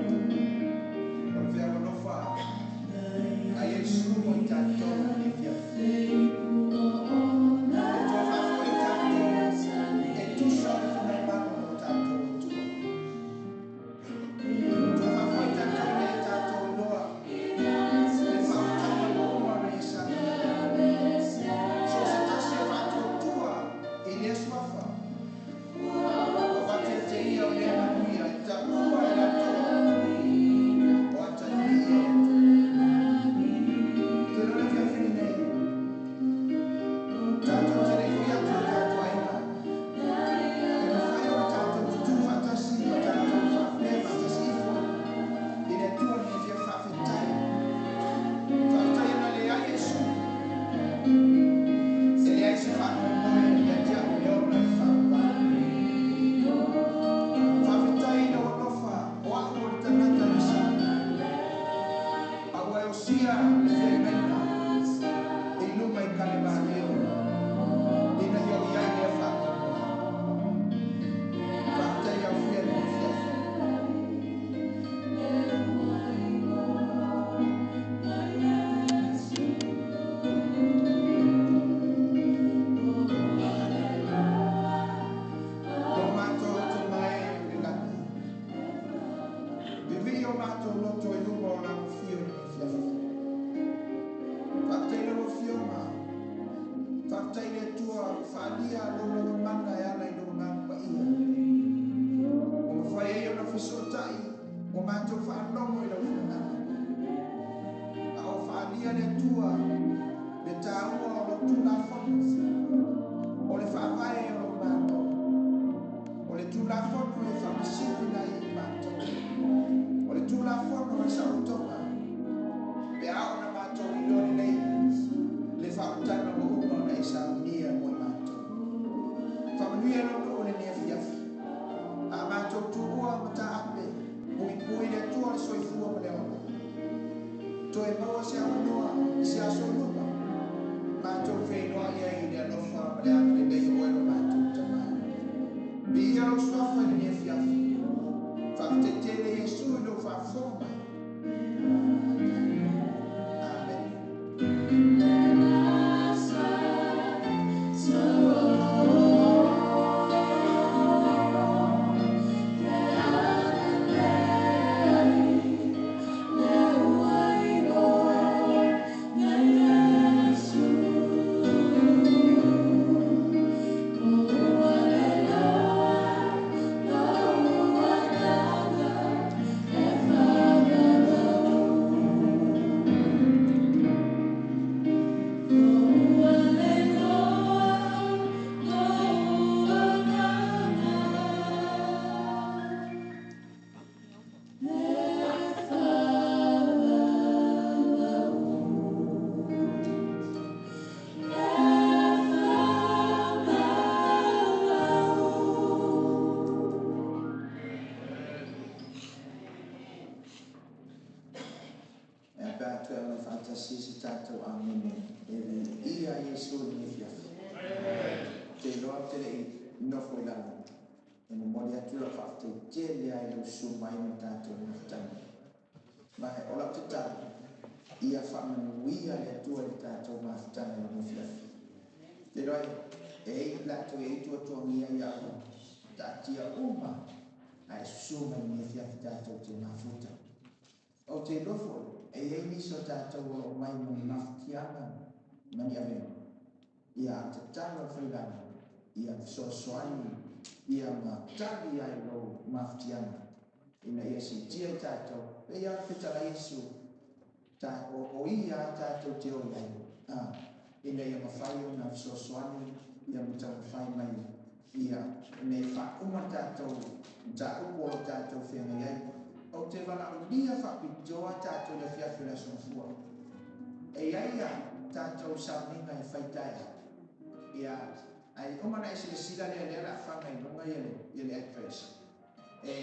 O le feau alofa a Iesu mo i tatou i lenei afiafi. E toe faafoi tatou e tusa o le finagalo o tatou Atua. Toe faafoi tatou ina ia tatou iloa le faautaga ua uma ona ia saunia. So o se tasi e faatuatua i lea suafa, ua faateteia o lea manuia e taua e latou o atalii e le Atua. Toe loa le afiafi lenei, tatou te le i foi atu i tatou aiga, e mafai ona tatou tutu faatasi ma tatou faapea faatasi ifo i le Atua lenei afiafi faafetai. Faafetai ona leai Iesu, e leai se faamoemoe ia te au e ola i le faavavau. Faafetai i lou alofa o au o le tagata o le sami, a ua e osia le feagaiga i luga i Kalevalio ina ia o i ai lea faamoemoe. Faafetai aufia lenei afiafi. Lo matou Tama e o le lagi, vivii o matou loto i luma o lau afio i lenei afiafi. Faafetai lau Afioga, faafetai le Atua ua faaalia lou lalomana e ala i lou Agaga Paia. Ua mafai ai ona fesootai ua matou faalogo i lau finagalo. A o faaalia le Atua le taua o lou Tulafono, o le faavae o lou Malo, o le Tulafono e faamasinoina ai i matou, o le Tulafono e saolotoga, pe a ona matou iloa lelei le faautaga ua uma ona e saunia mo i matou. Faamanuia lou nuu lenei afiafi. A matou tuua ma taape, puipui le Atua le soifua ma le ola. Toe maua se avanoa i se aso o luma, matou feiloai ai i le alofa ma le agalelei o oe lo matou Tama. Viia lou suafa i lenei afiafi. Faafetai tele Iesu i lou faafofoga mai. Amen. a toe aumai faatasi se tatou amene e viia Iesu i lenei afiafi. Ou te iloa ou te le i nofo i lalo, e momoli atu lau faafetai tele lava i lou susu mai ma le tatou mafutaga. Ma o lau tatalo, ia faamanuia le Atua i le tatou mafutaga i lenei afiafi. Ou te iloa e i ai latou e i ai tuatuagia ia ua taatia uma ae susu mai lenei afiafi tatou te mafuta. Ou te iloa foi, e i ai nisi o tatou o lo o mai ma ni mafatiaga ma ni avega. Ia, a o le tatalo a le Failagi, ia fesoasoani ia ma tali ai lou mafatiaga ina ia siitia i tatou. E pei lava ona fetalai Iesu, ta, o, o Ia lava tatou te o i ai, a, ina ia mafai ona fesoasoani ia ma taumafai mai ia, ina ia faauma le tatou mataupu o lo o tatou feagai ai. Ou te valaaulia faapitoa tatou i le afiafi o le Aso Gafua. E i ai a tatou sauniga e fai taeao, ia, ae uma ona e silasila lea, lea o le a faga i luga ia le, ia le adverts. E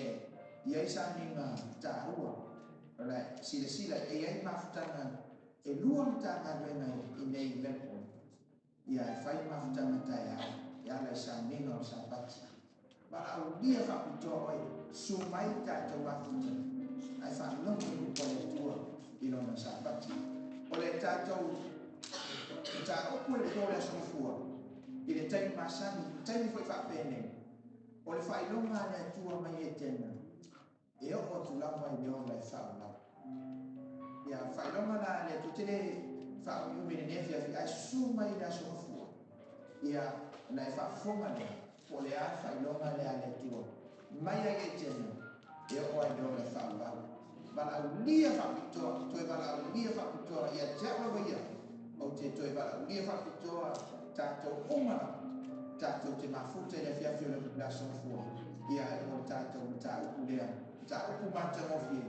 i ai sauniga taua, o le silasila, e i ai mafutaga e lua Matagaluega i nei i Melbourne. Ia e fai mafutaga taeao e ala i sauniga o le Sapati. Valaaulia faapitoa oe, susu mai i tatou mafuta, ae faalogo i upu a le Atua i Lona Sapati. O le tatou mataupu i le po o le Aso Gafua, i le taimi masani, taimi foi faapenei, o le faailoga a le Atua mai Etena, e oo atu lava i le ola e faaulau. Ia, faailoga la a le Atua, te le faaumiumi i lenei afiafi, ae susu mai i le Aso Gafua, ia, ona e faafofoga lea, po o le a le faailoga lea a le Atua, mai ai Etena, e oo ai i le ola e faaulau. Valaaulia faapitoa, toe valaaulia faapitoa ia te au lava ia, ou te toe valaaulia faapitoa tatou uma lava, tatou te mafuta i le afiafi o le Aso Gafua, ia o le tatou mataupu lea, mataupu matagofie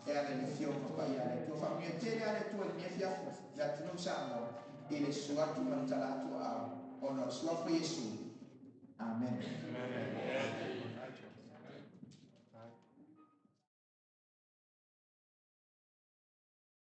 e ala i le Afioga Paia a le Atua. Faamanuia tele lava le Atua i lenei afiafi i le atunuu Samoa i le susu atu ma le tala atu o aao ona o le Suafa Iesu. Amene.